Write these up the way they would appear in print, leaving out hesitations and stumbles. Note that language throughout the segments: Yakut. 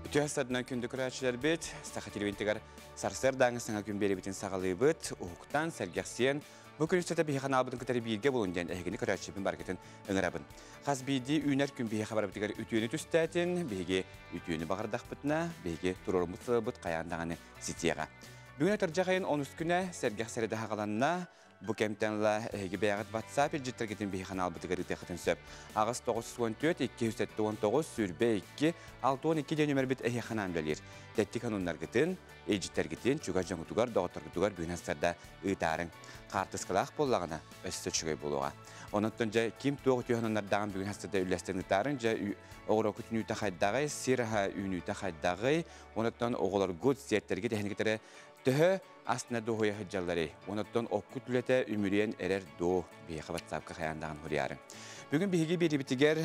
Үтүө сарсыарданан күндү көрөөччүлэрбит, Саха телевидениетигэр сарсыардааҥы саҥа күн биэрэбитин саҕалыыбыт, уһуктан, сэргэхсийэн, бу күн устата биһиэхэ анаабытын кытары бииргэ буолун диэн эһигини көрөөччүбүн баргытын ыҥырабын. Хас биирдии үүнэр күн биһиэхэ барыбытыгар үтүөнү түстээтин, биһиги үтүөнү баҕардахпытына, биһиги туруоруммут сылабыт хайаан даҕаны ситиэҕэ. Бүгүн атырдьах айын онус күнэ сэргэх сэрэдэ хаҕаланна, Бу кэмтэн ыла эһиги бэйэҕит WhatsApp илдьиттэргитин биһи ханаалбытыгар ыытыаххытын сөп. 8 94 279 22 62 диэн нүмербит эһиэхэ анаан үлэлиир. Тэттик ануннаргытын, илдьиттэргитин чугас дьоҥутугар, доҕотторгутугар бүгүн сарда ыытаарыҥ. Хаартыскалаах буоллаҕына, өссө үчүгэй буолуоҕа. Онон дьэ ким туох үтүө ануннардааҕын бүгүн сарда үллэстэн ыытаарыҥ. Дьэ оҕурокут үүнүүтэ хайдаҕый, сир аһа үүнүүтэ хайдаҕый, онон оҕолоргут, сиэттэргит эһиникитэре төһө астына дуоһуйа сылдьалларый? Онон оккут үлэтэ үмүрүйэн эрэр дуу? Биһиэхэ WhatsApp-ка хайаан даҕаны суруйаарыҥ. Бүгүн биһиги биэрибитигэр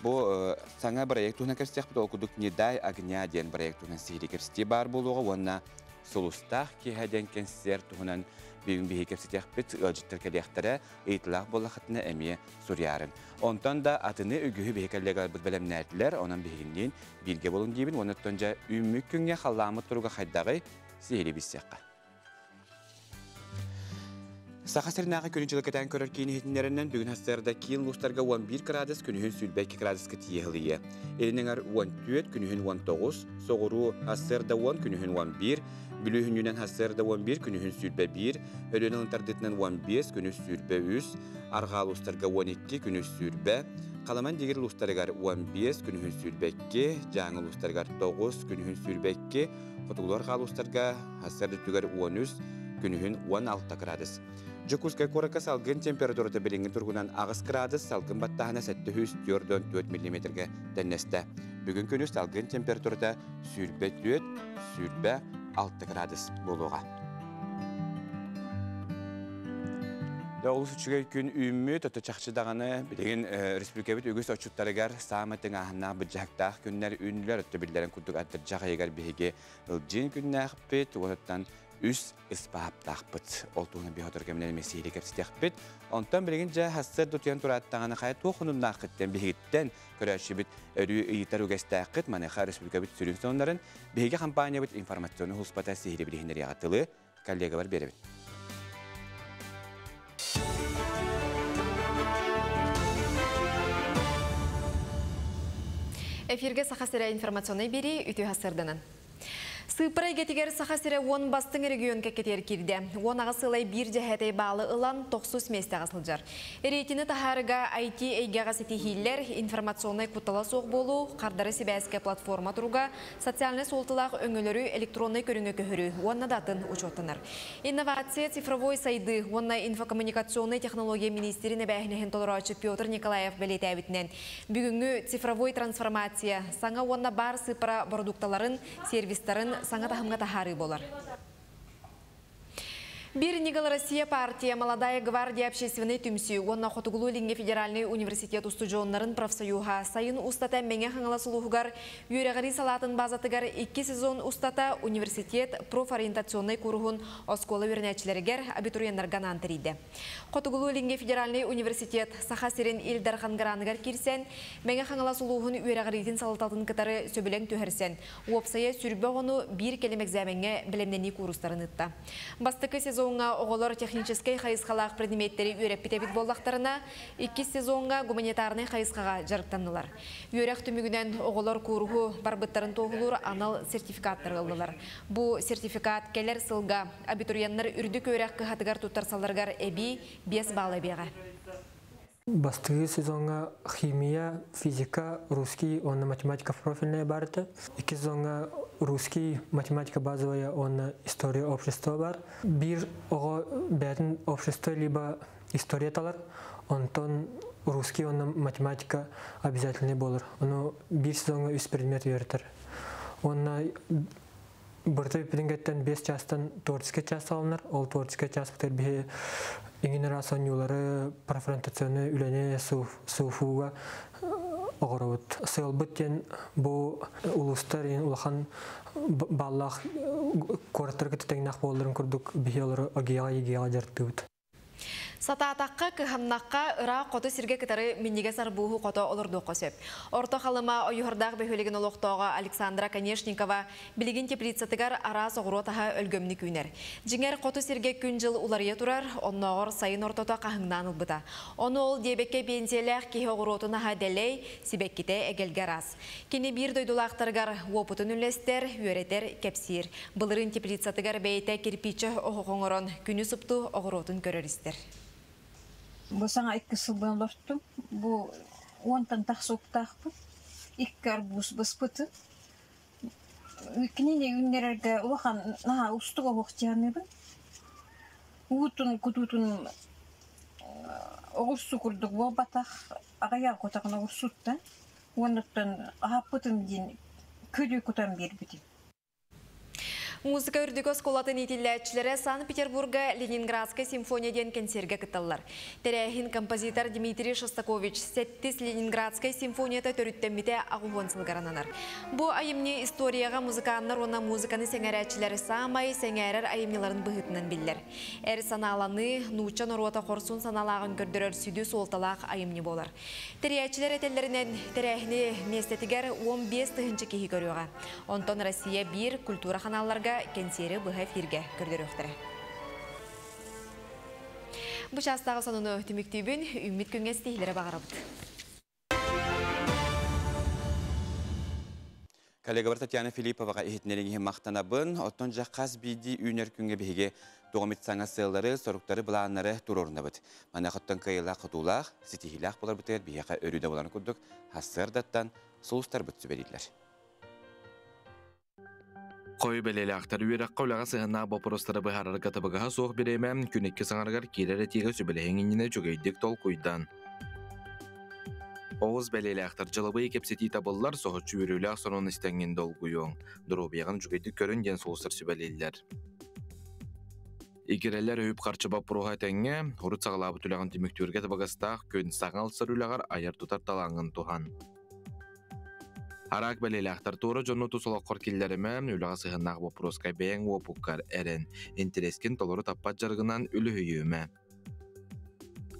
бу саҥа проект туһунан кэпсиэхпит, ол курдук «Не дай огня» диэн проект туһунан сиһилии кэпсэтии баар буолуоҕа уонна «Сулустаах киэһэ» диэн кэнсиэр туһунан бүгүн биһиги кэпсэтиэхпит, ыалдьыттар кэлиэхтэрэ, ыйытылаах буоллахытына эмиэ суруйаарыҥ. Онтон да атыны үгүһү биһи коллегаларбыт бэлэмнээтилэр, онон биһигинниин бииргэ буолуҥ диибин, уонна дьэ үүммүт күҥҥэ халлааммыт туруга хайдаҕый, сиһилии билсиэххэ. Саха сиринээҕи күнү дьылы кэтээн көрөр киин иһитиннэринэн бүгүн сарсыарда киин улуустарга 11 градус, күнүһүн 22 градуска тиийэ сылыйыа. Илин эҥэр 14, күнүһүн 19, соҕуруу сарсыарда 10, күнүһүн 11, Бүлүү сүнньүнэн сарсыарда 11, күнүһүн 21, Өлүөнэ ылын тардыытынан 15, күнүс 23, Арҕаа улуустарга 12, күнүс 20, Халыма Индигир улуустарыгар 15, күнүһүн 22, Дьааҥы улуустарыгар 9, күнүһүн 22, Хотугулуу арҕаа улуустарга сарсыарда өттүгэр 13, күнүһүн 16 градус. Дьокуускай куоракка салгын температурата билиҥҥи туругунан 8 градус, салгын баттааһына 744 миллиметргэ тэннэстэ. Бүгүн күнүс салгын температурата 24, 26 градус буолуоҕа. Олус үчүгэй күн үүммүт, ото чахчы даҕаны билигин республикабыт үгүс отчуттарыгар саамай тыҥааһыннаах быдьаһыктаах күннэр үүннүлэр, өттө биллэрин курдук атырдьах ыйыгар биһиги ылдьыын күннээхпит, уонуттан үс ыспааптаахпыт. Ол туһунан биһи кэминэн эмиэ сиһилии кэпсэтиэхпит. Онтон билигин дьэ сарсыарда утуйан турааттаҕына хайа туох сонуннааххыттан биһигиттэн көрөөччүбүт өрүү ыйытар үгэстээххит. Маныаха республикабыт сүрүн сонуннарын биһиги компаниябыт информационнай сулууспата сиһилии билиһиннэриэҕэ тылы коллегалар биэрэбит. Эфиргэ Саха сирэ информационнай биэрии үтүө сарсыарданан. Сыыппара эйгэтигэр Саха сирэ 10 бастыҥ регион кэккэтигэр киирдэ. 18,1 баалы ылан тохсус миэстэҕэ сылдьар. Рейтини таһаарыыга IT эйгэҕэ ситиһиилэр, информационнай куттала суох буолуу, хардары сибээскэ платформа туруга, социальнай суолталаах өҥөлөрү электроннай көрүҥҥэ көһөрүү уонна да атын учуоттанар. Инновация, цифровой сайдыы уонна инфокоммуникационнай технология министрин эбээһинэһин толорооччу Петр Николаев бэлиэтээбитинэн, бүгүҥҥү цифровой трансформация саҥа уонна баар сыыппара бородуукталарын, сервистарын саҥа таһымҥа таһаарыы буолар. Биир ньыгыл Россия партия Молодая гвардия общественнай түмсүү уонна Хотугулуу-Илиҥҥи федеральнай университет устудьуоннарын профсоюһа сайын устата Мэҥэ Хаҥалас улууһугар үөрэҕирии салаатын базатыгар икки сезон устата университет профориентационнай кууруһун оскуола үөрэнээччилэригэр абитуриеннарга анаан тэрийдэ. Хотугулуу-Илиҥҥи федеральнай университет Саха сирин Ил Дархан граныгар киирсэн, Мэҥэ Хаҥалас улууһун үөрэҕириитин салалтатын кытары сөбүлэҥ түһэрсэн, уопсайа 20 оҕону биир кэлим экзамеҥҥа бэлэмнэнии куурустарын ыытта. Бастакы сезоҥҥа оҕолор техническэй хайысхалаах предметтэри үөрэппит эбит буоллахтарына, иккис сезоҥҥа гуманитарнай хайысхаҕа дьарыктаннылар. Үөрэх түмүгүнэн оҕолор кууруһу барбыттарын туоһулуур анал сертификаттары ыллылар. Бу сертификат кэлэр сылга абитуриеннар үрдүк үөрэх кыһатыгар туттарсалларыгар эбии 5 балл эбиэҕэ. Бастакы сезоҥҥа химия, физика, русский уонна математика профильная баар этэ. Иккис сезоҥҥа русский, математика базовая уонна история общества баар. Биир оҕо бэйэтин общество либо история талар, онтон русский уонна математика обязательный буолар. Ону биир сезоҥҥа үс предмет үөрэтэр. Уонна барыта бүппүтүн 5 чаастан творческий час саҕаланар. Ол творческий чааспытыгар биһи иҥин араас оонньуулары, профориентационный үлэни СУФУга оҥоробут. Сыалбыт диэн бу улуустар улахан баллаах куораттарга тэҥнээх буолларын курдук биһи олору АГИАҕа, ЕГЭҕэ дьарыктыыбыт. Сатаатахха, кыһаннахха ыраах хоту сиргэ кытары минньигэс арбууһу хото олордуохха сөп. Орто Халыма Ойуһардаах бөһүөлэгин олохтооҕо Александра Конешникова билигин теплицатыгар араас оҕуруот аһа өлгөмнүк үүнэр. Дьиҥэр, хоту сиргэ күн-дьыл уларыйа турар, оннооҕор сайын ортото хаһыҥнаан ылбыта. Ону ол диэбэккэ биэнсийэлээх киһи оҕуруотун аһа дэлэй, сибэккитэ эгэлгэ араас. Кини биир дойдулаахтарыгар уопутун үллэстэр, үөрэтэр, кэпсиир. Былырыын теплицатыгар бэйэтэ кирпииччэ оһох оҥорон, күнү супту оҕуруотун көрөр-истэр. Бу саҥа икки сылбын олортум. Бу уонтан тахса уктаахпын. Икки арбуз быспытым. Кинини үүннэрэргэ улахан наһаа уустук оһох дьаһаныыбын. Уутун кутуутун оҕурсу курдук буолбатах, аҕыйах кутаҕын оҕурсуттан уоннуттан аһаппытым диэн күлү кутан биэрбитим. Музыка үрдүк оскуолатын иитиллээччилэрэ Санкт-Петербурга Ленинградская симфония диэн кэнсиэргэ кытталлар. Тэрээһин композитор Дмитрий Шостакович сэттис Ленинградскай симфонията төрүттэммитэ 80 сылыгар ананар. Бу айымньы историяҕа музыканнар уонна музыканы сэҥээрээччилэр саамай сэҥээрэр айымньыларын быһыытынан биллэр. Эр санааланыы, нуучча норуота хорсун санаалааҕын көрдөрөр сүдү суолталаах айымньы буолар. Тэрийээччилэр этэллэринэн, тэрээһини миэстэтигэр 15 тыһыынча киһи көрүөҕэ. Онтон Россия биир культура ханаалларга кэнсиэри быһа эфиргэ көрдөрүөхтэрэ. Бу чаастааҕы сонуну түмүктүүбүн, үүммүт күҥҥэ ситиһиилэри баҕарабыт. Коллегабар Татьяна Филипповаҕа иһитиннэриҥ иһин махтанабын. Оттон дьэ хас биирдии үүнэр күҥҥэ биһиги туох эмит саҥа сыаллары, соруктары, былааннары туруорунабыт. Маныаха кыайыылаах-хотуулаах, ситиһиилээх буоларбытыгар биһиэхэ өрүү да буоларын курдук сарсыардаттан сулустарбыт сүбэлииллэр. Хой бэлиэлээхтэр үөрэххэ үлэҕэ сыһыаннаах боппуруостары быһаарарга табыгаһа суох бириэмэ күн икки саҥарыгар киирэр этиигэ сүбэлэһиҥ иннинэ үчүгэйдик толкуйдан. Оҕус бэлиэлээхтэр дьылабый кэпсэтии табыллар, соһуччу үөрүүлээх сонун истэҥҥин долгуйуоҥ. Доруобуйаҕын үчүгэйдик көрүн диэн сулустар сүбэлииллэр. Игирэлэр үп-харчы боппуруоһа этэҥҥэ, урут саҕалаабыт үлэҕин түмүктүүргэ табыгастаах күн саҥа ылсар үлэҕэр айар-тутар талааҥҥын туһан. Араак бэлиэлээхтэр туора дьону тус олоххор киллэримэ, үлэҕэ сыһыаннаах боппуруоска бэйэҥ уопуккар эрэн, интэриэскин толору таппат дьарыгынан үлүһүйүмэ.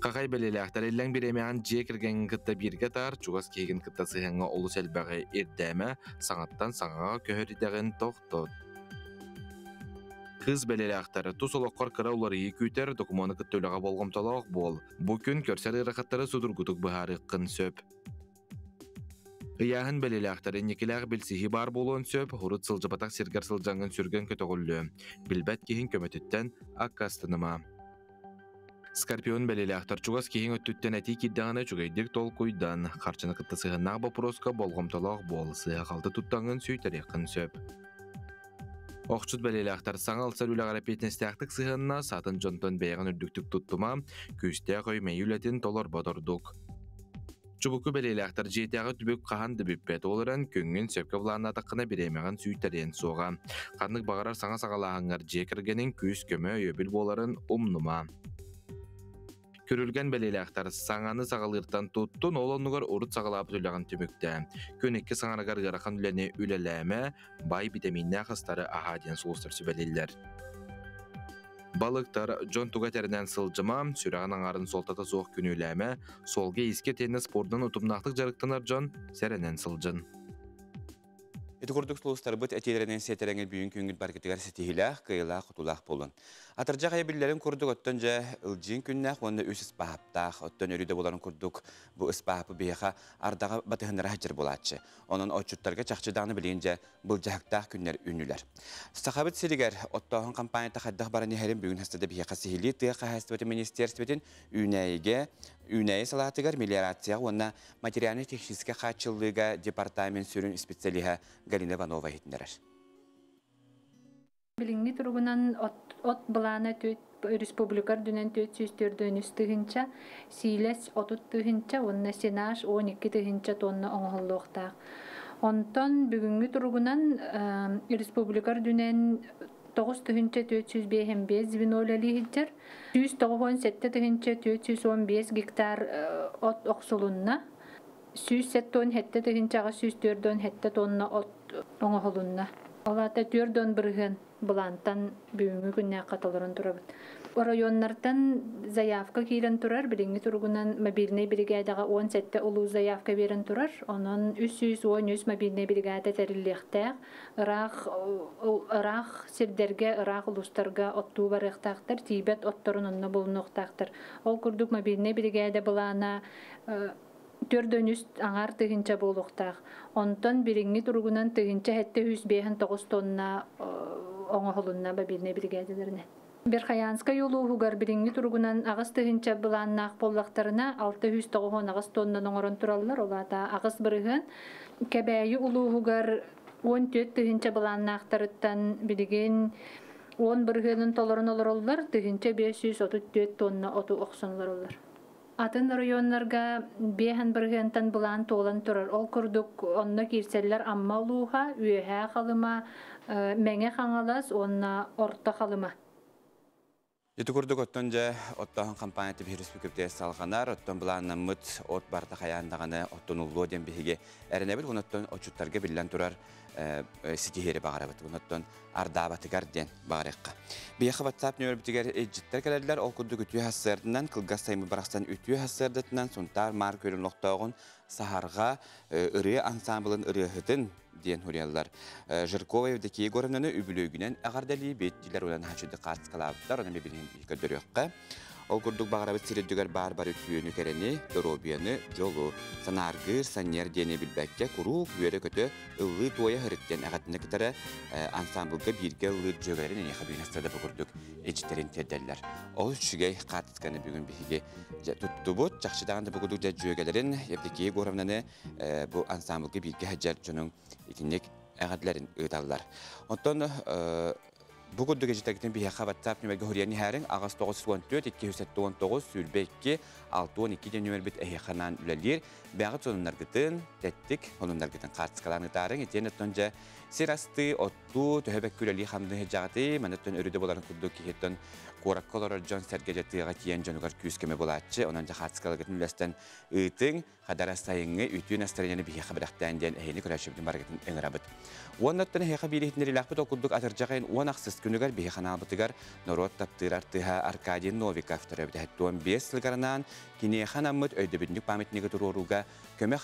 Хахай бэлиэлээхтэр иллэҥ бириэмэҕин дьиэ кэргэҥҥин кытта бииргэ таар, чугас киһигин кытта сыһыаҥҥа олус элбэҕи ирдээмэ, саҥаттан саҥаҕа көһөр идэҕин тохтот. Кыыс бэлиэлээхтэр тус олоххор кыра уларыйыы күүтэр, докумуону кытта үлэҕэ болҕомтолоох буол. Бу күн көрсөр ыарахаттары судургутук быһаарыаххын сөп. Ыйааһын бэлиэлээхтэр инникилээх билсиһии баар буолуон сөп, урут сылдьыбатах сиргэр сылдьаҥҥын сүргэн көтөҕүллүө, билбэт киһиҥ көмөтүттэн аккаастаныма. Скорпион бэлиэлээхтэр чугас киһиҥ өттүттэн этии киирдэҕинэ үчүгэйдик толкуйдан, харчыны кытта сыһыаннаах боппуруоска болҕомтолоох буол, сыыһа-халты туттаҥҥын сүүйтэриэххин сөп. Охчут бэлиэлээхтэр саҥа ылсар үлэҕэр эппиэтинэстээхтик сыһыанна, саатын дьонтон бэйэҕин үрдүктүк туттума, күүстээх өй мэйии үлэтин толорбот ордук. Чубуку бэлиэлээхтэр дьиэтээҕи түбүк хаһан да бүппэт, ол эрэн күҥҥүн сөпкө былааннаатаххына бириэмэҕин сүүйтэриэн суоҕа. Ханнык баҕарар саҥа саҕалааһыҥҥар дьиэ кэргэниҥ күүс-көмө, өйөбүл буоларын умнума. Күрүлгэн бэлиэлээхтэр саҥаны саҕалыыртан туттун, ол оннугар урут саҕалаабыт үлэҕин түмүктээ. Күн икки саҥарыгар ыарахан үлэни үлэлээмэ, баай битэмииннээх астары аһаа диэн сулустар сүбэлииллэр. Балыктар дьон туга этэринэн сылдьыма, сүрэҕин аҥаарын суолтата суох күнүүлээмэ, суолга-иискэ итиэннэ спордунан утумнаахтык дьарыктанар дьон сэрэнэн сылдьын. Ити курдук сулустарбыт этиилэринэн сиэтэрэҥҥит бүгүн күҥҥүт баргытыгар ситиһиилээх, кыайыылаах-хотуулаах буолун. Атырдьах айа биллэрин курдук оттон дьэ ылдьыын күннээх уонна үс ыспааптаах, оттон өрүү да буоларын курдук бу ыспаапы биһиэхэ ардаҕа батыһыннара сылдьар буолааччы. Онон отчуттарга чахчы даҕаны билигин дьэ былдьаһыктаах күннэр үүннүлэр. Сахабыт сиригэр оттооһун кампанията хайдах баран иһэрин бүгүн хаста да биһиэхэ сиһилии тыа хаһаайыстыбатын министиэристибэтин үүнээйигэ, үүнээйи салаатыгар мелиорацияҕа уонна материальнай-техническэй хааччыллыыга департамент сүрүн специалиһа Галина Иванова иһитиннэрэр. Билиҥҥи туругунан от, от былаана республика үрдүнэн 443 тыһыынча, сиилэс 30 тыһыынча уонна сенаж 12 тыһыынча тонна оҥоһуллуохтаах. Онтон бүгүҥҥү туругунан республика үрдүнэн 9 тыһыынча 455 звено үлэлии сылдьар. 197 тыһыынча 415 гектар от охсулунна. 177 тыһыынчаҕа 147 тонна от оҥоһулунна. Ол аата 4 бырыһыан Былаантан бүгүҥҥү күннээххэ толорон турабыт. Оройуоннартан заявка киирэн турар, билиҥҥи туругунан мобильнай биригээдэҕэ 17 улуус заявка биэрэн турар. Онон 313 мобильнай биригээдэ тэриллиэхтээх. Ыраах ыраах сирдэргэ, ыраах улуустарга оттуу барыахтаахтар, тиийбэт отторун онно булунуохтаахтар. Ол курдук мобильнай биригээдэ былаана 403 аҥаар тыһыынча буолуохтаах. Онтон билиҥҥи туругунан 1759 тонна оҥоһулунна мобильнай биригээдэлэринэн. Верхоянскай улууһугар билиҥҥи туругунан 8 тыһыынча былааннаах буоллахтарына, 698 тоннан оҥорон тураллар, ол аата 8%. Кэбээйи улууһугар 14 тыһыынча былааннаахтарыттан билигин 10 бырыһыанын толорон олороллор, 1534 тонна оту охсон олороллор. Атын районнарга 5 бырыһыантан былаан туолан турар. Ол курдук онно киирсэллэр Амма улууһа, Үөһээ Халыма, Мэҥэ Хаҥалас уонна Орто Халыма. Ити курдук оттон дьэ оттооһун кампанията биһиги республикабытыгар салҕанар, оттон былааннаммыт от барыта хайаан даҕаны оттонуллуо диэн биһиги эрэнэбит, оттон отчуттарга биллэн турар ситиһиири баҕарабыт, оттон ардаабатыгар диэн баҕарыахха. Биһиэхэ WhatsApp нөмербитигэр илдьиттэр кэлэллэр, ол курдук үтүө сарсыарданан, кылгас сайыммыт барахсан үтүө сарсыардатынан Сунтаар Маар Күөлүн олохтооҕун Саһарҕа ырыа ансамблын ырыаһытын диэн суруйаллар. Жиркова Евдокия Егоровнаны үбүлүөйгүнэн эҕэрдэлиибит дииллэр уонна наһаа хаартыскалаабыттар, онон билигин көрдөрүөххэ. Ол курдук баҕарабыт сир үрдүгэр баар бары үтүөнү кэрэни, доруобуйаны, дьолу, санааргыыр, санньыар диэни билбэккэ куруук үөрэ-көтө ыллыы туойа сырыт диэн эҕэрдэнэ кытары ансамблга бииргэ ыллыыр дьүөгэлэрин эйиэхэ бүгүн астада бу курдук илдьиттэрин тиэрдэллэр. Ол үчүгэй хаартысканы бүгүн биһиги туттубут. Чахчы даҕаны бу курдук дьүөгэлэрин Евдокия Егоровнаны бу ансамблга бииргэ сылдьар дьонуҥ итинник эҕэрдэлэрин ыыталлар. Оттон бу курдук илдьиттэргитин биһиэхэ WhatsApp нөмергэ суруйан иһээриҥ 8 914 279 22 62 диэн нөмербит эһиэхэ анаан үлэлиир. Бэйэҕит сонуннаргытын, тэттик сонуннаргытын хаартыскалаан ыытаарыҥ. Итиэн оттон дьэ сир астыы, оттуу, төһө бэккэ үлэлии хамныы сылдьаҕытый, манныттан өрүдэ буоларын курдук киһиттэн куоракка олорор дьон сэргэ дьэ тыаҕа тиийэн дьонугар күүс көмө буолааччы. Онон дьэ хаартыскаларгытын үллэстэн ыытыҥ, хадара сайыҥҥы үтүө настроениены биһиэхэ бэлэхтээн диэн эһини көрөөччүбүтүн барыгытын ыҥырабыт. Уоннаттан эһиэхэ биир иһитиннэриилээхпит, ол курдук атырдьах айын 16 күнүгэр биһи ханаалбытыгар норуот таптыыр артыыһа Аркадий Новиков төрөөбүтэ 75 сылыгар анаан киниэхэ анаммыт өйдөбүнньүк памятнигы туруорууга көмө,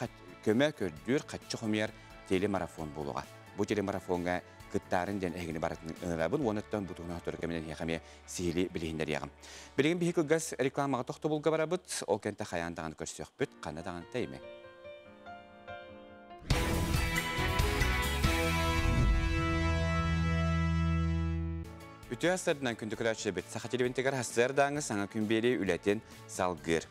көмө көрдүүр харчы хомуйар телемарафон буолуоҕа. Бу телемарафоҥҥа кыттаарыҥ диэн эһигини барытын ыҥырабын, уоннаттан бу туһунан сотору кэминэн эһиэхэ эмиэ сиһилии билиһиннэриэҕим. Билигин биһи кылгас рекламаҕа тохтобулга барабыт, ол кэнтэ хайаан даҕаны көрсүөхпүт, ханна даҕаны тэйимэҥ. Үтүө сарсыарданан, күндү көрөөччүлэрбит, Саха телевизионугар сарсыардааҥы саҥа күн биэрии үлэтин салгыыр.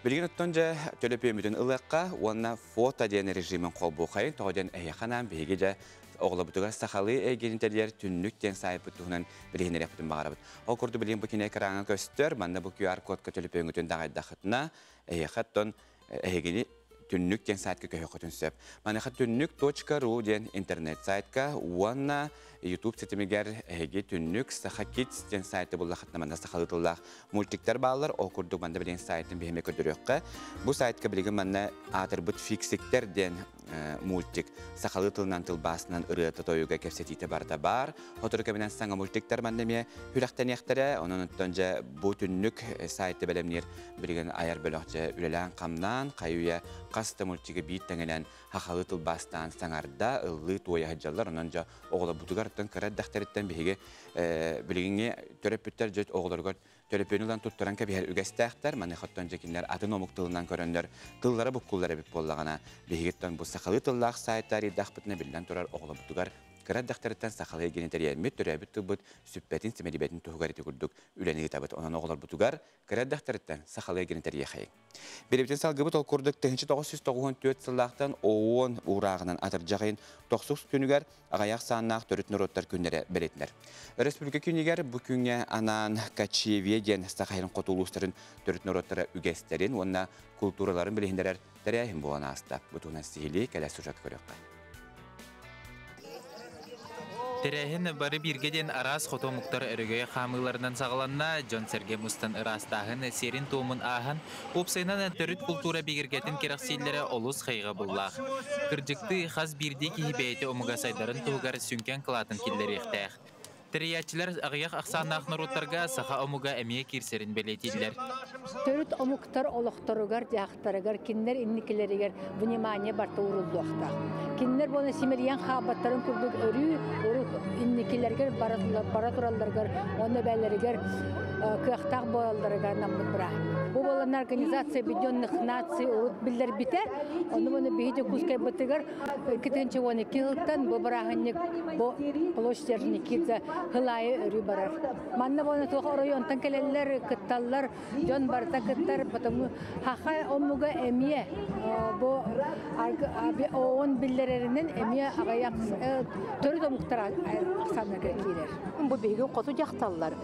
Билигин оттон дьэ төлөпүөммүтүн ылыахха уонна фото диэн режимин холбуохайын, тоҕо диэн эһиэхэ анаан биһиги дьэ оҕолорбутугар сахалыы эйгэтин тэрийэр Түннүк диэн саайпыт туһунан билиһиннэриэхпитин баҕарабыт. Ол курдук билигин бу кини экраҥҥа көстөр, манна бу QR кодка төлөпүөҥҥүтүн даҕайдахытына, эһиэхэ оттон эһигини Түннүк диэн сайтка көһүөххүтүн сөп. Маныаха түннүк.ру диэн интернет сайтка уонна YouTube ситимигэр эһиги Түннүк Саха Kids диэн сайты буллахытына манна сахалыы тыллаах мультиктар бааллар. Ол курдук манна билигин сайтын биһиэхэ көрдөрүөххэ. Бу сайтка билигин манна аатырбыт Фиксиктер диэн мультик сахалыы тылынан тылбаасынан ырыата тойуга кэпсэтиитэ барыта баар. Сотору кэминэн саҥа мультиктар манна эмиэ сүрэхтэниэхтэрэ. Онон оттон дьэ бу Түннүк сайты бэлэмниир билигин айар бөлөх дьэ үлэлээн хамнаан, хайы-үйэ хас да мультиги биир тэҥинэн сахалыы тылбаастаан саҥарда, ыллыы туойа сылдьаллар. Онон дьэ оҕолорбутугар кыра эрдэхтэриттэн биһиги билигиҥҥи төрөппүттэр дьэ оҕолоругар төлөпүөнү ылан туттаран кэбиһэр үгэстээхтэр, маныхаттан дьэ кинилэр атын омук тылынан көрөннөр тыллара буккуллар эбит буоллаҕына, биһигиттэн бу сахалыы тыллаах сайтар ирдахпытына биллэн турар оҕолорбутугар кыра эрдэхтэриттэн сахалыы эйгэни тэрийэммит, төрөөбүт тылбыт сүппэтин, симэлийбэтин туһугар ити курдук үлэни ыытабыт. Онон оҕолорбутугар кыра эрдэхтэриттэн сахалыы эйгэни тэрийиэхэйиҥ. Биэриибитин салгыыбыт, ол курдук 1994 сыллаахтан ООН уурааҕынан атырдьах ыйын 9 күнүгэр аҕыйах ахсааннаах төрүт норуоттар күннэрэ бэлиэтэнэр. Республика күнүгэр бу күҥҥэ анаан Кочевье диэн Саха сирин хоту улуустарын төрүт норуоттара үгэстэрин уонна култуураларын билиһиннэрэр тэрээһин буолан ааста. Бу туһунан сиһилии кэлэр сюжет көрүөххэ. Тэрээһин бары бииргэ диэн араас хоту омуктар өрөгөй хаамыыларынан саҕаланна, дьон-сэргэ мустан ыраастааһын сиэрин-туомун ааһан, уопсайынан төрүт култуура бигэргэтин кэрэхсииллэрэ олус хайҕабыллаах. Кырдьыктыы хас биирдии киһи бэйэтэ омуга сайдарын туһугар сүҥкэн кылаатын киллэриэхтээх. Тэрийээччилэр аҕыйах ахсааннаах норуоттарга саха омуга эмиэ киирсэрин бэлиэтииллэр. Төрүт омуктар олохторугар-дьаһахтарыгар кинилэр инникилэригэр внимание барта ууруллуохтаах. Кинилэр буона симэлийэн хаалбаттарын курдук өрүү урут инникилэригэр бара туралларыгар уонна бээлэригэр кыахтаах буолалларыгар наммыт бырааһынньык. Бу буолан Организация Объединенных Наций урут биллэрбитэ, ону буона биһи Дьокуускайбытыгар 2012 сылтан бу бырааһынньык бу площадь Орджоникидзе сыл аайы өрүү барар. Манна буона туох оройуонтан кэлэллэр, кытталлар, дьон барыта кыттар, потому хаха омуга эмиэ бу ООН биллэрэринэн эмиэ аҕыйах төрүт омуктар ахсааннарыгар киирэр. Бу биһиги хоту дьахталлар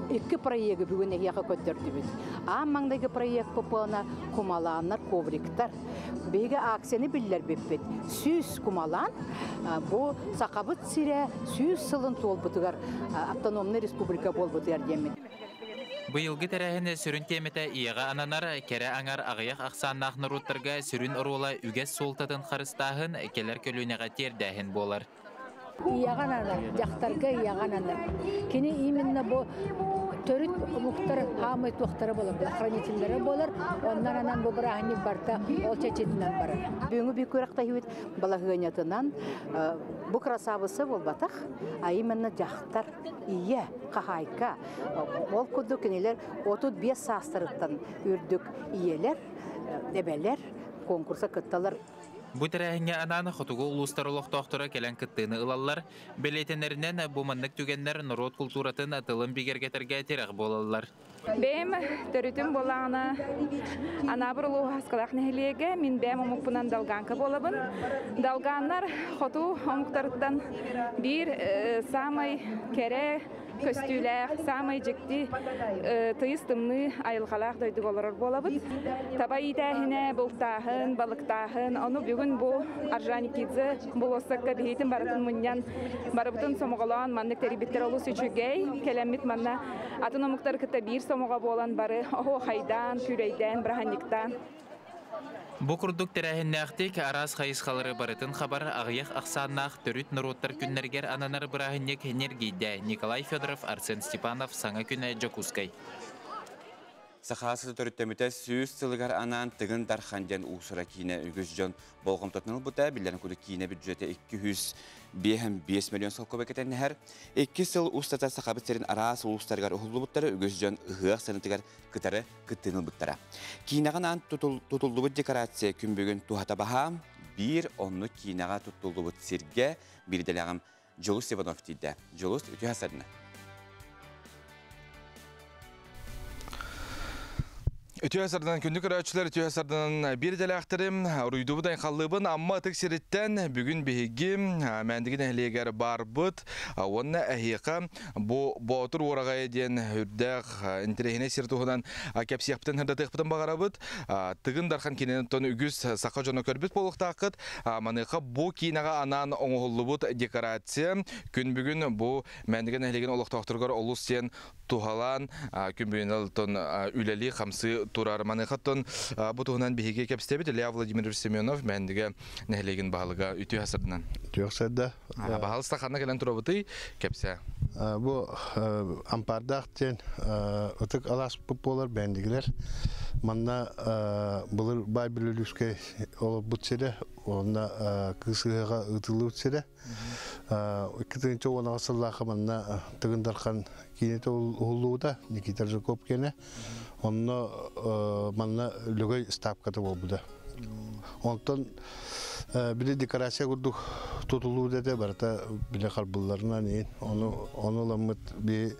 икки проегы бүгүн эһиэхэ көрдөрдүбүт. Аан маҥнайгы проект ПП-на кумалааннар, ковриктар. Биһиги акцияны биллэрбиппит. 100 кумалаан бу Сахабыт сирэ 100 сылын туолбутугар автономнай республика буолбутугар диэммит. Быйылгы тэрээһин сүрүн тиэмэтэ ийэҕэ ананар, кэрэ аҥар аҕыйах ахсааннаах норуоттарга сүрүн оруола үгэс суолтатын харыстааһын, кэлэр көлүөнэҕэ тиэрдээһин буолар. Ийэҕэ ананар, дьахтарга ийэҕэ ананар. Кини именно бу төрүт омуктар хаамай туохтара буолар, хранителлэрэ буолар, оннан анан бу бырааһынньык барта ол чэчитинэн барар. Бүгүҥҥү бүү күрэхтэһиибит балаһыанньатынан бу красавица буолбатах, а именно дьахтар, ийэ, хаһаайка. Ол курдук кинилэр 35 саастарыттан үрдүк ийэлэр, эбэлэр конкурса кытталар. Бу тэрээһиҥҥэ анаан хотугу улуустар олохтоохторо кэлэн кыттыыны ылаллар. Бэлиэтэнэринэн, бу маннык түгэннэр норуот култууратын тылын бигэргэтэргэ тирэх буолаллар. Бэйэм төрүтүм буоллаҕына Анаабыр улууһа Хаскалаах нэһилиэгэ, мин бэйэм омукпунан долганка буолабын. Долганнар хоту омуктарыттан биир саамай кэрэ көстүүлээх, саамай дьикти тыйыс тымныы айылҕалаах дойдуга олорор буолабыт. Таба иитээһинэ, бултааһын, балыктааһын, ону бүгүн бу Орджоникидзе болуоссакка биһиитин барытын мунньан, барыбытын сомоҕолоон маннык тэрийбиттэр олус үчүгэй. Кэлэммит манна атын омуктары кытта биир сомоҕо буолан бары оһуохайдаан, күүрэйдээн, бырааһынньыктаан. Бу курдук тэрээһиннээхтик араас хайысхалары барытын хабар аҕыйах ахсааннаах төрүт норуоттар күннэригэр ананар бырааһынньык ньиргийдэ. Николай Федоров, Арсен Степанов, Саҥа күнэ, Дьокуускай. Саха сыты төрүттэммитэ 100 сылыгар анаан Тыгын Дархан диэн уусура киинэ үгүс дьон болҕомтотун ылбыта. Биллэрин курдук киинэ бюджета 205 миллион солкуобай кэтэннэһэр. 2 сыл устата Сахабыт сирин араас улуустарыгар уһуллубуттара үгүс дьон ыһыах сынытыгар кытары кыттыыны ылбыттара. Киинэҕэ анаан тутуллубут декорация күн бүгүн туһата баһаам, биир оннук киинэҕэ туттуллубут сиргэ биирдэлэҕим Дьулус Иванов тиийдэ. Дьулус, үтүө сарына. Үтүө сарданан күндү көрөөччүлэр, үтүө сарданан биир идэлээхтэрим, уруйдубут айхаллыыбын Амма ытык сириттэн бүгүн биһиги Мээндиги нэһилиэгэр барбыт уонна эһиэхэ бу Боотур уораҕайа диэн үрдээх интэриэһинэй сир туһунан кэпсиэхпитин сырдатыахпытын баҕарабыт. Тыгын Дархан киинэнэн үгүс саха дьоно көрбүт буолуохтааххыт. Маныаха бу киинэҕэ анаан оҥоһуллубут декорация күн бүгүн бу Мээндиги нэһилиэгин олохтоохторугар олус диэн туһалаан күн бүгүн үлэлии-хамсыы турар. Маныхаттан бу туһунан биһиги кэпсэбит Илья Владимирович Семенов Мээндигэ нэһилиэгин баһылыга үтүө сырдынан. Үтүө сырда. Баһалыста ханна кэлэн турабытый кэпсэ. Бу ампардаах диэн ытык алаас буолар бэндигилер. Манна былыр бай Бүлүлүскэй олорбут сирэ, онно кыыс ыһыаҕа ыытыллыбыт сирэ. 2010 сыллаахха манна Тыгын Дархан киинэтэ уһуллубута, Никита Жирков киэнэ. Онно манна Лөгөй ставката буолбута. Онтон били декорация курдук тутуллубут этэ, барыта били харбылларынан иин. Ону ону ыламмыт би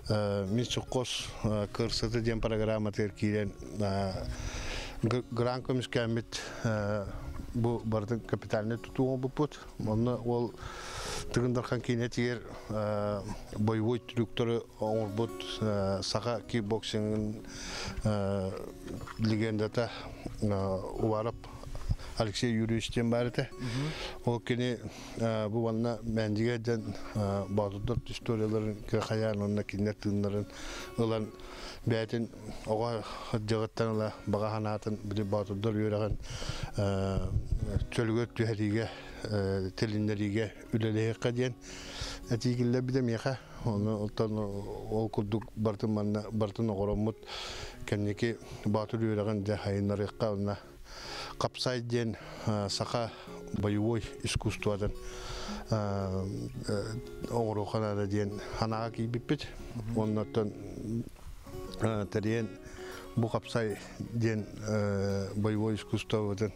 мин суккос кырсыты диэн программатыгар киирэн гран көмүскээммит бу барытын капитальный тутуу оҥорбуппут. Онно ол Тыгын Дархан киинэтигэр боевой трюктары оҥорбут саха кикбоксингын легендата Уваров Алексей Юрьевич диэн баар этэ. Ол кини бу манна Мээндигэ диэн боотурдар историяларын хайаан онно кинилэр тыыннарын ылан бэйэтин оҕо дьаҕыттан ыла баҕа санаатын били боотурдар үөрэҕин чөлүгэр түһэриигэ тилиннэриигэ үлэлэһиэххэ диэн этии киллэрбитэ миэхэ. Ону оттон ол курдук бартын манна бартын оҕороммут кэнники Баатыр үөрэҕин дьэ хайыннарыахха онно Хапсай диэн саха боевой искусствотын оҥоруохха наада диэн санааҕа киирбиппит. Оннуттан тэрийэн бу хапсай диэн боевой искусствобытын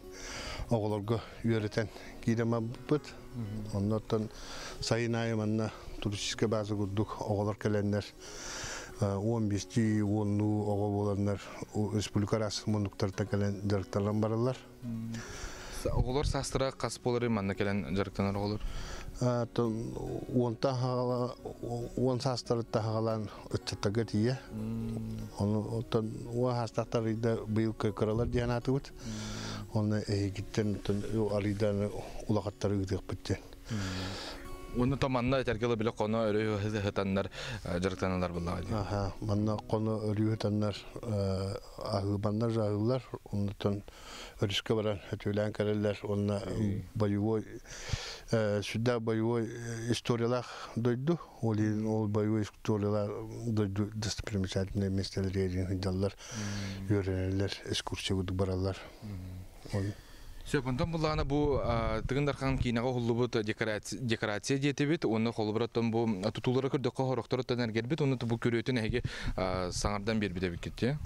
оҕолорго үөрэтэн киирэн барбыппыт. Оннуттан сайын аайы манна туристическай база курдук оҕолор кэлэннэр 15-тии, уоннуу оҕо буоланнар республика араас муннуктарыттан кэлэн дьарыктанан бараллар. Оҕолор саастара хас буолары манна кэлэн дьарыктанар оҕолор? Уонтан уон саастарыттан хаҕалаан ыччаттарга тиийэ. Ону оттон уон саастаахтар арыйда быйыл кыралар диэн аатыбыт. Онно эһигиттэн арыйдааны улахаттары ыытыахпыт диэн. Уонна то манна этэргэ биле коно өрүү ыһытаннар дьарыктаналар буллаҕа дии. Аха, манна коно өрүү ыһытаннар аһыыбаннар жаһыылар, оннуттан өрүскэ баран өтүүлээн кэлэллэр уонна боевой сүрдээх боевой историялаах дойду. Ол ол боевой историялаах дойду достопримечательный местелери сылдьаллар, үөрэнэллэр, экскурсия курдук бараллар. Сөп, онтон буллаҕына бу Тыгын Дархан киинэҕэ уһуллубут декорация диэтибит, уонна холобура оттон бу тутуулары көрдөххө хорохторуттан эргэрбит, уонна бу күрүөтүн эһиги саҥардан биэрбит эбиккит дии.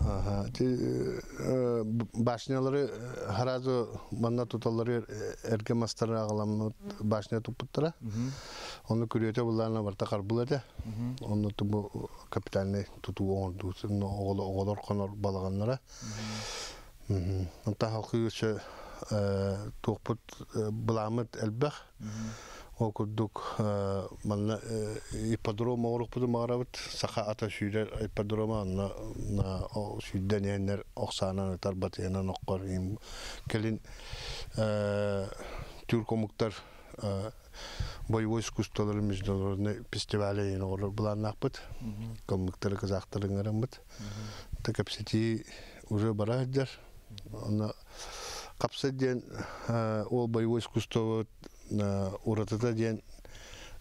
Башнялары сразу манна туталлары эргэ мастары аҕаламмыт башня туппуттара. Ону күрүөтэ буллаҕына барыта харбыл этэ. Онно бу капитальный тутуу оҥордубут. Оҕолор хонор балаҕаннара. Онтон халкыы өссө туохпут былааммыт элбэх. Ол курдук манна ипподром оҥоруохпутун баҕарабыт. Саха ата сүүрэр ипподрома онно сүүрдэн иһэннэр охсаанан ытар батыйанан оккор кэлин тюрк омуктар боевой искусстволарын международный фестивале иһин оҥорор былааннаахпыт. Калмыктары, казахтары ыҥыраммыт. Кэпсэтии уже бара сылдьар. Онно хапса диэн ол боевой искусство уратыта диэн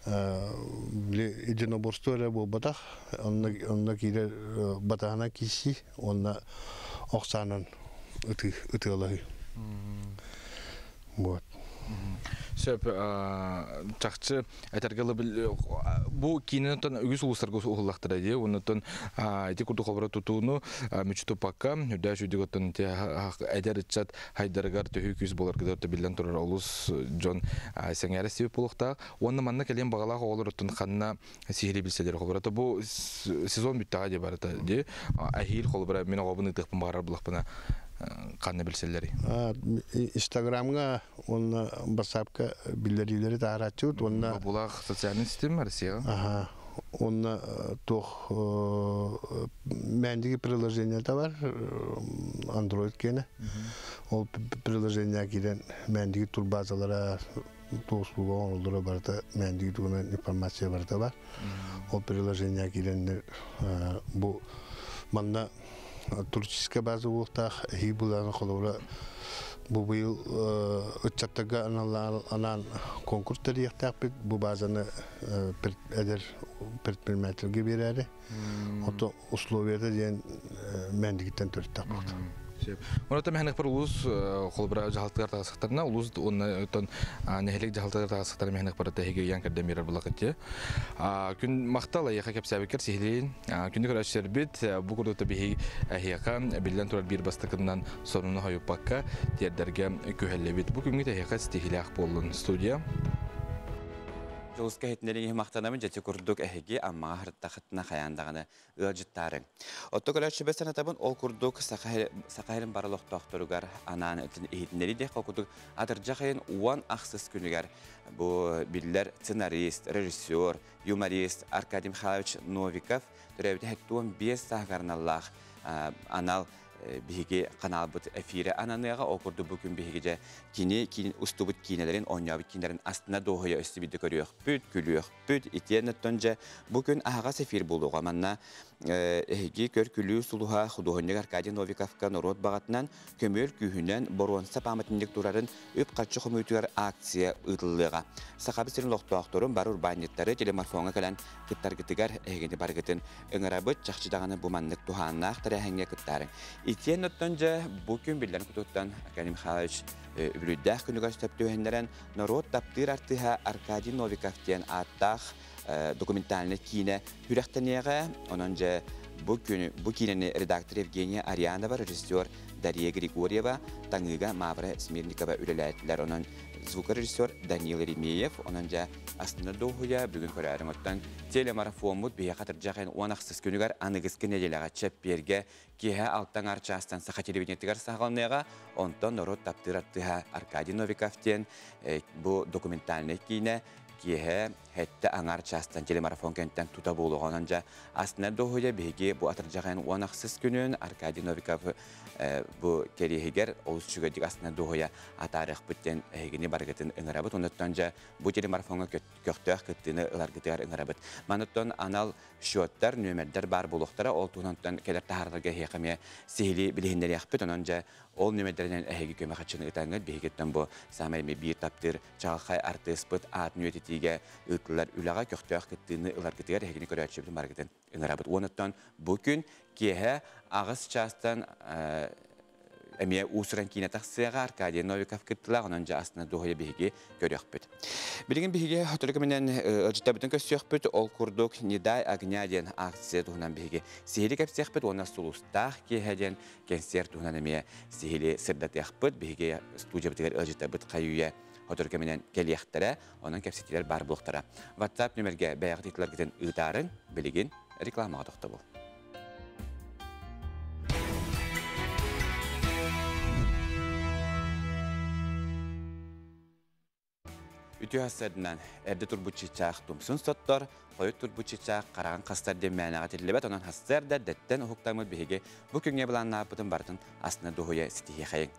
единоборство эрэ буолбатах. Онно киирэр батаһына киирсии уонна ох саанан ытыалаһыы. Вот. Сөп, чахчы этэргэ бу киинэнтэн үгүс улуустарга уһуллахтара дии. Оннуттан ити курдук хобура тутууну мүчү туппакка, үрдээ сүйдүк оттон эдэр ыччат хайдарыгар төһүү күүс буоларгыдар биллэн турар олус дьон сэҥээрэ сибит буолуохтаах. Уонна манна кэлиэн баҕалаах оҕолор оттон ханна сиһилии билсэлэр холобура бу сезон бүттэҕэ дии барыта дии. Эһиил холобура мин оҕобун ыытыахпын баҕарар булахпына ханна билсэллэрий? Инстаграмҥа уонна WhatsAppка биллэриилэри таһарааччыбыт уонна Булах социальный систем Россияҕа. Аха. Уонна туох Мэндиги приложениета бар, Android киэнэ. Ол приложение киирэн Мэндиги турбазалара, туох услуга оҥороллоро барыта Мэндиги туһунан информация барыта бар. Ол приложение киирэннэр бу манна туристическая база буолуохтаах эһии былааны холобура бу быйыл ыччаттарга анаан конкурс тэрийиэхтээхпит бу базаны эдэр предпринимательгэ биэрээри. Ото условията диэн Мэндигиттэн төрүттээх буолта. Онон мэхэнэхпэр улуус холобура дьаһалтыгар тағасықтарына, улуус уонна оттон нэһилиэк дьаһалтыгар тағасықтары мэхэнэхпэр тэһиги ыйан кэрдэн биэрэр булакыт Күн махтал эйиэхэ кэпсээбиккэр сиһилиин. Күндү көрөөччүлэрбит, бу курдук биһи эһиэхэ биллэн турар биир бастакынан сонуну хойуппакка тиэрдэргэ күһэллэбит. Бу күҥҥүт эһиэхэ ситиһиилээх буоллун. Студия. Дьулуска иһитиннэриҥ махтанабын дьэти курдук эһиги Аммаҕа сырыттахытына хайаан даҕаны ыалдьыттаарыҥ. Отто көрөөччүбэ санатабын ол курдук Саха сирин бары олохтоохторугар анаан иһитиннэрии диэх курдук атырдьах ыйын 10 ахсыс күнүгэр бу биллэр сценарист, режиссер, юморист Аркадий Михайлович Новиков төрөөбүтэ 75 сааһыгар аналлаах анал биһиги каналбыт эфире ананыаҕа. Ол курдук бу күн биһиги дьэ кини устубут киинэлэрин, оонньообут киинэлэрин астына дуоһуйа өссө көрүөхпүт, күлүөхпүт. Итиэн оттон дьэ бу күн аһаҕас эфир буолуоҕа. Манна эһиги көр-күлүү сулуһа худуоһунньук Аркадий Новиковка норуот баҕатынан көмүөл күүһүнэн боруонса пааматынньык турарын үп-харчы хомуйуутугар акция ыытыллыаҕа. Сахабыт сирин олохтоохторун бары урбаанньыттары телемарафоҥҥа кэлэн кыттаргытыгар эһигини барыгытын ыҥырабыт. Чахчы даҕаны бу маннык туһааннаах тэрээһиҥҥэ кыттаарыҥ. Итиэн оттон дьэ бу күн биллэрин кутуттан Аркадий Михайлович үбүлүйдээх күнүгэр сөп түһэннэрэн норуот таптыыр артыыһа Аркадий Новиков диэн ааттаах документальнай киинэ күрэхтэниэҕэ. Онон дьэ бу күн бу киинэни редактор Евгения Арианова, режиссер Дария Григорьева, таҥыыга Мавра Смирникова үлэлээтилэр. Онон звукорежиссер Данил Еремеев. Онон дьэ астына дуоһуйа бүгүн көрөөрүҥ. Оттон телемарафоммут биһиэхэ атырдьах ыйын 16 күнүгэр аныгыскы нэдиэлэҕэ чэппиэргэ киэһэ алтан аҥаар чаастан Саха телевидениетыгар саҕаланыаҕа. Онтон норуот таптыыр артыыһа Аркадий Новиков диэн бу документальнай киинэ киэһэ сэттэ аҥаар чаастан телемарафон кэнниттэн тута буолуоҕа. Онон дьэ астына дуоһуйа биһиги бу атырдьах ыйын 16 күнүн Аркадий Новиков бу кэриэһигэр олус үчүгэйдик астына дуоһуйа атаарыахпыт диэн эһигини барыгытын ыҥырабыт. Онуттан дьэ бу телемарафоҥҥа көхтөөх кыттыыны ыларгытыгар ыҥырабыт. Мануттан анал счеттар, нүөмэрдэр баар буолуохтара. Ол туһунан кэлэр таһаарарга эһиэхэ эмиэ сиһилии билиһиннэриэхпит. Онон дьэ ол нүөмэрдэринэн эһиги көмө хаччыны ытаҥҥыт биһигиттэн бу саамай эмиэ биир таптыыр чаҕылхай артыыспыт аатын үйэтитиигэ ыытыллар үлэҕэ көхтөөх кыттыыны ыларгытыгар эһигини көрөөччүбүтүн барыгытын ыҥырабыт. Уонуттан бу күн киэһэ 8 чаастан эмиэ уус-уран киинэ тахсыаҕа Аркадий Новиков кыттылаах, онон дьэ астына дуоһуйа биһиги көрүөхпүт. Билигин биһиги сотору кэминэн ыалдьыттарбытын көрсүөхпүт, ол курдук «Не дай огня» диэн акция туһунан биһиги сиһили кэпсиэхпит уонна «Сулустаах киэһэ» диэн кэнсиэр туһунан эмиэ сиһили сырдатыахпыт. Биһиги студиябытыгар ыалдьыттарбыт хайы-үйэ сотору кэминэн кэлиэхтэрэ, онон кэпсэтиилэр баар буолуохтара. WhatsApp нүмергэ бэйэҕит ыйытыыларгытын ыытаарыҥ, билигин рекламаҕа тохтобул. Үтүө сарсыарданан эрдэ турбут чыычаах тумсун соттор, хойут турбут чыычаах хараҕын хастар диэн мээнэҕэ этиллибэт. Онон сарсыарда эрдэттэн уһуктаммыт биһиги бу күҥҥэ былааннаабыппытын барытын астына дуоһуйа ситиһиэхэйиҥ.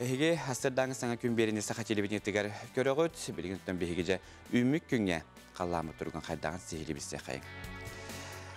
Эһиги сарсыардааҥы саҥа күн биэриини саха телевидениетыгар көрөҕүт. Билигин оттон биһиги дьэ үүммүт күҥҥэ халлааммыт туругун хайдаҕын сиһилии билсиэхэйиҥ.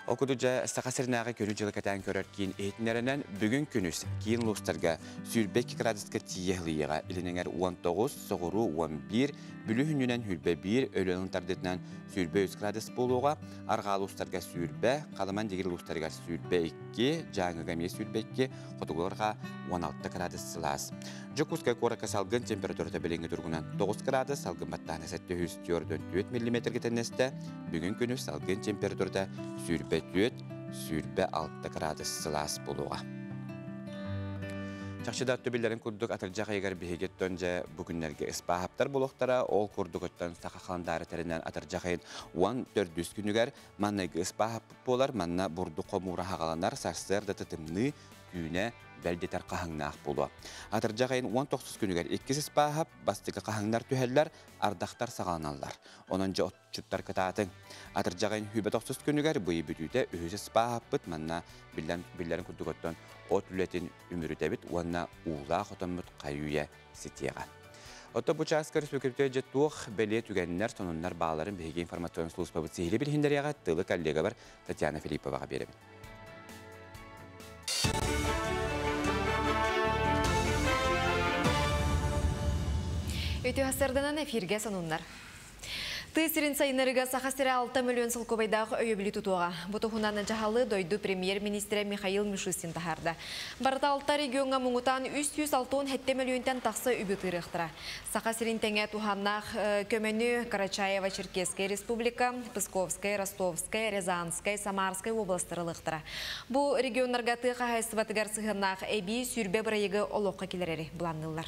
Ол курдук дьэ Саха сиринээҕи күнү-дьылы кэтээн көрөр киин иһитиннэринэн бүгүн күнүс киин улуустарга 22 градуска тиийэ ыһылыйыаҕа. Илин эҥэр 19, соҕуруу 11, Бүлүү сүнньүнэн 21, Өлөөн тардытынан 23 градус буолуоҕа. Арҕаа улуустарга 20, Халыман дигир улуустарыгар 22, Дьааҥыга эмиэ 22, хотугуларга 16 градус сылаас. Дьокуускай куоракка салгын температурата билиҥҥи туругунан 9 градус, салгын баттааһына 744 миллиметргэ тэннэстэ. Бүгүн күнүс салгын температурата 24-26 градус сылаас буолуоҕа. Чахчы да өттө курдук атырдьах ыйыгар биһиги оттон дьэ бу күннэргэ ыспааһаптар буолуохтара. Ол курдук оттон саха халандаары тэринэн атырдьах ыйын 14 күнүгэр манныгы ыспааһаппыт буолар. Манна бурдук хомуура хаҕаланар, сарсыарда тымныы түүнэ бэлдитэр хаһыҥнаах буолуо. Атырдьах ыйын 19 күнүгэр иккис ыспааһап бастакы хаһыҥнар түһэллэр, ардахтар саҕаланаллар. Онон дьэ отчуттар кытаатыҥ. Атырдьах ыйын 29 күнүгэр быйы бүтүүтэ үһүс ыспааһаппыт манна биллэн биллэрин курдук оттон от үлэтин үмүрүтэбит уонна уулаах отоммут хайы-үйэ ситиэҕэ. Ото бу чааска республикабытыгар дьэ туох бэлиэ түгэннэр, сонуннар бааларын биһиги информационнай службабыт сиһилии билиһиннэриэҕэ тылы коллегабар Татьяна Филипповаҕа биэрэбин. Үтүө сарсыарданан эфиргэ сонуннар. Тыа сирин сайыннарыыга Саха сирэ 6 миллион солкуобайдаах өйөбүлү тутуоҕа. Бу туһунан дьаһалы дойду премьер-министрэ Михаил Мишустин таһаарда. Барыта алта региоҥҥа муҥутаан 367 мөлүйүөнтэн тахса үбү тыырыахтара. Саха сирин тэҥэ туһааннаах көмөнү Карачаево-Черкесскэй республика, Псковскай, Ростовскай, Рязанскай, Самарскай уобаластар ылыахтара. Бу регионнарга тыа хаһаайыстыбатыгар сыһыаннаах эбии 20 бырайыагы олоххо киллэрэри былаанныыллар.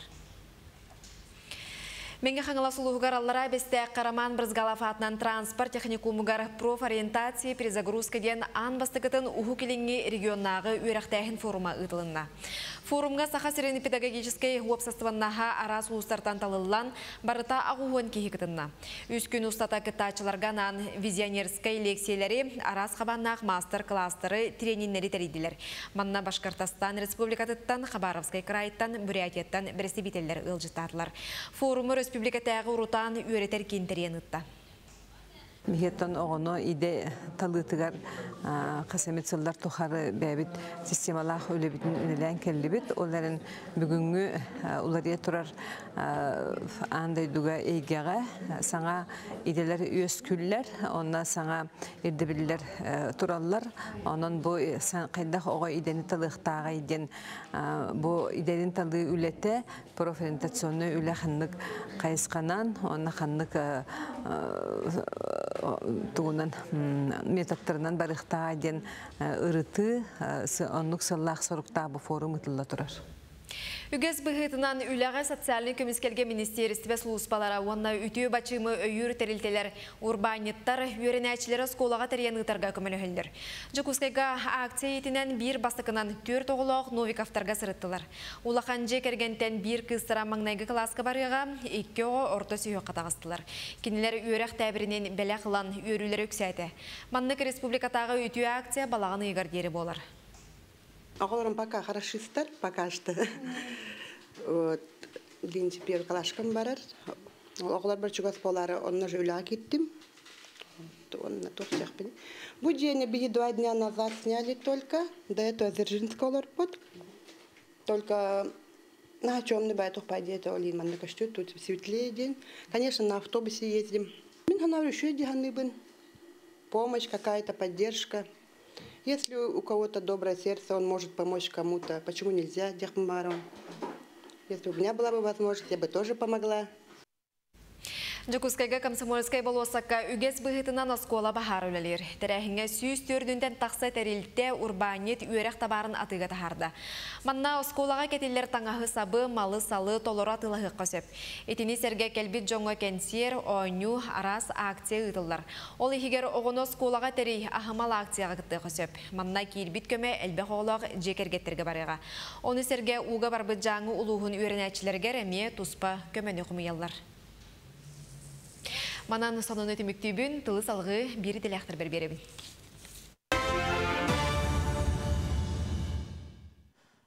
Мэҥэ Хаҥалас улууһугар Аллараа Бэстээххэ Роман Брызгалов аатынан транспорт техникумугар профориентация перезагрузка диэн аан бастакытын Уһук Илиҥҥи регионнааҕы үөрэхтээһин форума ыытылынна. Форумҥа Саха сирин педагогическай уопсастыбаннаһа араас улуустартан талыллан, барыта 80 киһи кытынна. Үс күн устата кыттааччыларга анаан визионерскай лиэксийэлэри, араас хабааннаах маастар-кылаастары, трениннэри тэрийдилэр. Манна Башкортостан Республикатыттан, Хабаровскай кыраайыттан, Бурятияттан бэрэстэбиитэллэр ыалдьыттаатылар. Форуму өрөспүүбүлүкэтээҕи урутаан үөрэтэр киин тэрийэн ыытта. Биһиэттэн оҕону идэ талыытыгар хас эмит сыллар тухары бэйэбит системалаах үлэбитин үлэлээн кэллибит. Ол эрэн бүгүҥҥү уларыйа турар аан дойдуга эйгэҕэ саҥа идэлэр үөскүүллэр, онно саҥа ирдэбиллэр тураллар. Онон бу хайдах оҕо идэни талыахтааҕый диэн бу идэнин талыы үлэтэ профориентационнай үлэ ханнык хайысханан уонна ханнык тугунан методтарынан барыахтааҕа диэн ырытыы оннук сыллаах соруктаах бу форум ытылла турар. Үгэс быһыытынан үлэҕэ социальнай көмүскэлгэ министиэристибэ сулууспалара уонна үтүө бачыымы өйүүр тэрилтэлэр, урбаанньыттар, үөрэнээччилэр оскуолаҕа тэрийэн ыытарга көмөлөһөллөр. Дьокуускайга акция иитинэн биир бастакынан түөрт оҕолоох Новиковтарга сырыттылар. Улахан дьиэ кэргэнтэн биир кыыстара маҥнайгы кылааска барыаҕа, икки оҕо орто сүһүөххэ таҕыстылар. Кинилэр үөрэх тээбиринин бэлэх ылан үөрүүлэрэ үксээтэ. Маннык республикатааҕы үтүө акция балаҕан ыйыгар диэри буолар. Оҕолорум пока хорошистар, пока что. Вот, бинчи первый класскам барар. Оҕолор бар чугас буолаары онно же үлэҕэ киирдим. Онно туох Бу дьиэни биһи 2 дня назад сняли только. До этого Дзержинского олорбут. Только на темный байтух пойдет, олин манна көстүт, тут светлее день. Конечно, на автобусе ездим. Мин ханар еще диханыбын. Помощь какая-то, поддержка. Если у кого-то доброе сердце, он может помочь кому-то. Почему нельзя, диэхпин. Если у меня была бы возможность, я бы тоже помогла. Дьокуускайга Комсомольскай болуоссакка үгэс быһыытынан оскуола баһаара үлэлиир. Тэрээһиҥҥэ 104-тэн тахса тэрилтэ, урбаанньыт үөрэх табаарын атыыга таһаарда. Манна оскуолаҕа кэтиллэр таҥаһы-сабы, малы-салы толору атыылаһыахха сөп. Итини сэргэ кэлбит дьоҥҥо кэнсиэр, оонньуу, араас акция ыытыллар. Ол иһигэр оҕону оскуолаҕа тэрий аһымал акцияҕа кыттыахха сөп. Манна киирбит көмө элбэх оҕолоох дьиэ кэргэттэргэ барыаҕа. Ону сэргэ ууга барбыт Дьааҥы улууһун үөрэнээччилэригэр эмиэ туспа көмөнү хомуйаллар. Манан сонуну түмүктүүбүн, тылы салгыы биир идэлээхтэрбэр биэрэбин.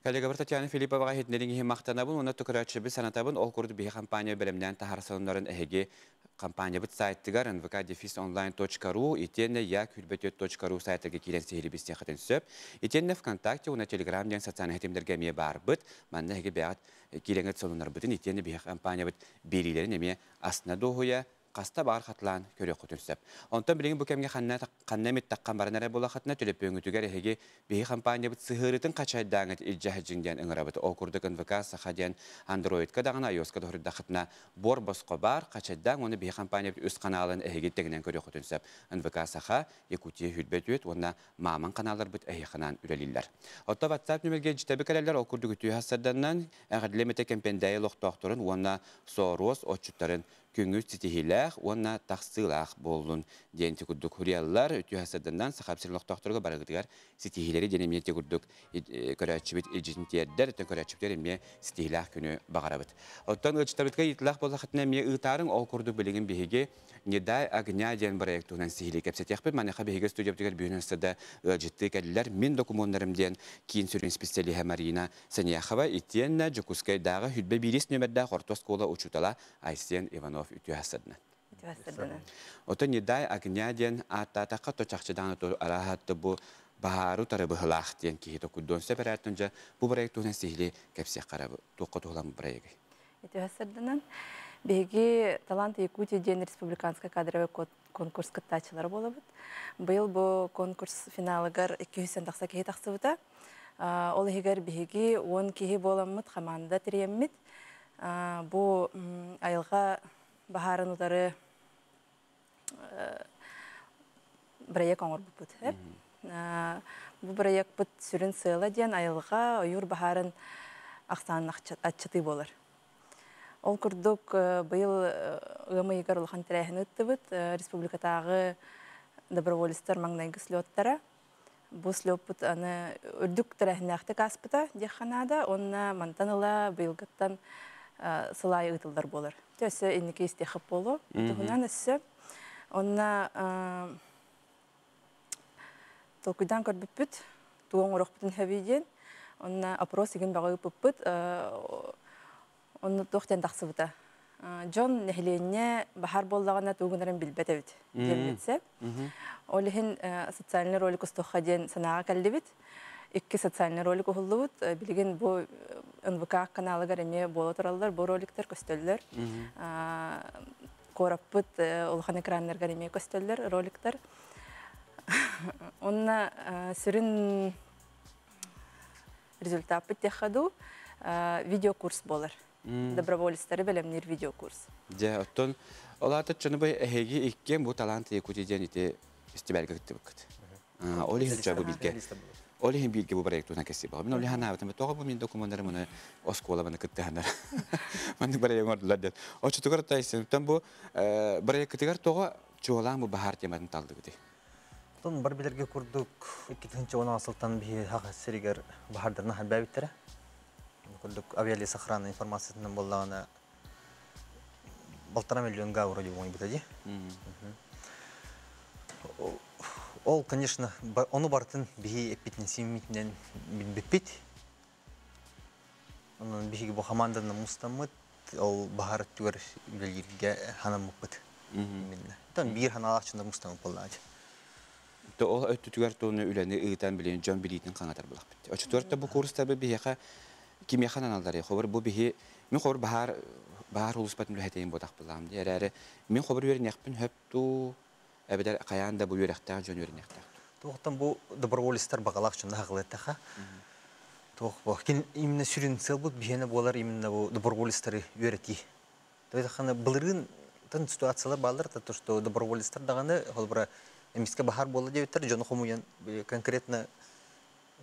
Коллегабар Татьяна Филипповаҕа иһитиннэрииҥ иһин махтанабын уонна көрөөччүбүт санатабын. Ол курдук биһи компания бэлэмнээн таһаарар сонуннарын эһиги компаниябыт сайтыгар nvk-онлайн.ru итиэннэ як сайтыгар киирэн сиһилии билсиэххитин сөп. Итиэннэ ВКонтакте уонна Телеграм диэн социальнай ситимнэргэ эмиэ баарбыт. Манна эһиги бэйэҕит киирэҥҥит сонуннарбытын итиэннэ биһи компаниябыт биэриилэрин эмиэ астына дуоһуйа хаста баҕар хатылаан көрүөххүтүн сөп. Онтон билигин бу кэмҥэ ханна ханна эмит таххан баран эрэ буоллаххытына төлөпүөҥҥүтүгэр эһиги биһи компаниябыт сыһыарыытын хачайдааҥҥыт илдьэ сылдьыҥ диэн ыҥырабыт. Ол курдук НВК Саха диэн Андроидка даҕаны iOS-ка да суруйдаххытына буор босхо баар хачайдааҥ уонна биһи компаниябыт үс каналын эһиги тэҥинэн көрүөххүтүн сөп. НВК Саха, Якутия 24 уонна Маман каналларбыт эһиэхэ анаан үлэлииллэр. Оттон WhatsApp нүөмэргэ дьитэби кэлэллэр ол курдук үтүө сарсыарданан эҕэрдэлиэм этэ Кэмпэндээйи олохтоохторун уонна Сооруос отчуттарын күҥҥүт ситиһиилээх уонна тахсыылаах буоллун диэн курдук суруйаллар. Үтүө сарсыарданан Саха сирин олохтоохторугар барыгытыгар ситиһиилэри диэн эмиэ курдук көрөөччүбүт илдьитин тиэрдэр, өттөн көрөөччүбүтүгэр эмиэ ситиһиилээх күнү баҕарабыт. Оттон ыалдьыттарбытыгар ыйытыылаах буоллаххытына эмиэ ыытаарыҥ ол курдук билигин биһиги Не дай огня диэн проект туһунан сиһилии кэпсэтиэхпит. Маныаха биһиги студиябытыгар бүгүн сада ыалдьыттыы кэллилэр. Мин докумуоннарым диэн киин сүрүн специалиһа Марина Саняхова итиэннэ Дьокуускайдааҕы 21 нүөмэрдээх орто оскуола учуутала Айсен Иванов үтүө сарсыарданан. Оттон Не дай огня диэн ааттаатахха то чахчы даҕаны арааһа бу баһаары утары быһыылаах диэн киһи толкуйдуон сөп эрээри дьэ бу проект туһунан сиһилии кэпсиэххэ эрэ туохха туһуламмыт проегый? Үтүө сарсыарданан. Биһиги Талант Якутии диэн республиканскай кадровый конкурс кыттааччылара буолабыт. Быйыл бу конкурс финалыгар 200 тахса киһи тахсыбыта. Ол иһигэр биһиги 10 киһи буоламмыт команда тэрийэммит. Бу айылҕа баһаарын утары проект оҥорбуппут. Бу проекпыт сүрүн сыала диэн айылҕа ойуур баһаарын ахсаанын аччатыы буолар. Ол курдук быйыл ыам ыйыгар улахан тэрээһин ыыттыбыт. Республикатааҕы доброволецтар маҥнайгы слеттара. Бу слеппут аны үрдүк тэрээһиннээхтик ааспыта диэххэ наада. Уонна мантан ыла быйылгыттан сыл аайы ыытыллар буолар. Өссө инники истиэххит буолуо. Туһунан өссө. Онно толкуйдаан көрбүппүт, тугу оҥоруохпутун сөбүй диэн. Онно опрос игин бөҕө ыыппыппыт. Онно туох диэн тахсыбыта. Дьон нэһилиэнньэ баһаар буоллаҕына тугу гынарын билбэт эбит диэммит сөп. Ол иһин социальный ролик устуохха диэн санааҕа кэллибит. Икки социальный ролик уһуллубут. Билигин бу НВК каналыгар эмиэ буола тураллар, бу роликтар көстөллөр. Куораппыт улахан экраннаргар эмиэ көстөллөр роликтар. Онно сүрүн результаппыт диэххэ дуу, видеокурс буолар. Доброволецтары бэлэмниир видеокурс. Дьэ, оттон ол аата чону бу эһиги иккиэн бу Талант Якутии диэн ити фестивальга кыттыбыккыт. Ол иһин чо бу бииргэ ол иһин бииргэ бу проект туһунан кэпсиир. Мин ол иһин анаабытым, тоҕо бу мин докумуоннарым маны оскуола маны кыттыһаннар маннык проект оҥордулар диэн. Оччотугар тайсынтан бу проеккытыгар тоҕо чуолаан бу баһаар тематын талдыгытый? Тон бар билэргэ курдук 2016 сылтан биһи Саха сиригэр баһаардарына харбаабиттэрэ. Курдук авиалесохрана информациятынан буоллаҕына 1,5 миллион га вроде оҥойбута дии. Ол, конечно, ону барытын биһи эппитинэн сииммитинэн билбиппит. Онон биһиги бу хамаанданан мустаммыт, ол баһаар өттүгэр үлэлииргэ ханаммыппыт. Именно. Тон биир ханаалаах чындар мустаммыт буоллаачы. То ол өттүтүгэр туону үлэни ыытан билин дьон билиитин хаҥатар булахпыт. Оччотугар бу курстарбы биһиэхэ кимиэхэ аналлары хобор бу биһи мин хобор баһаар баһаар улуспатын үлэһэтейин буотахпылаам ди эрээри мин хобор үөрэниэхпин хөп туу эбэтэр хайаан да бу үөрэхтээх дьон үөрэниэхтээх. Туохтан бу доброволецтар баҕалаах дьонно хаҕылыаттаха. Туох бу кин именно сүрүн сыалбыт биһиэнэ буолар именно бу доброволецтары үөрэтии. Тойтахана былырыын тын ситуациялар бааллар то что доброволецтар даҕаны холбура эмискэ баһаар буолла диэбиттэр дьону хомуйан конкретно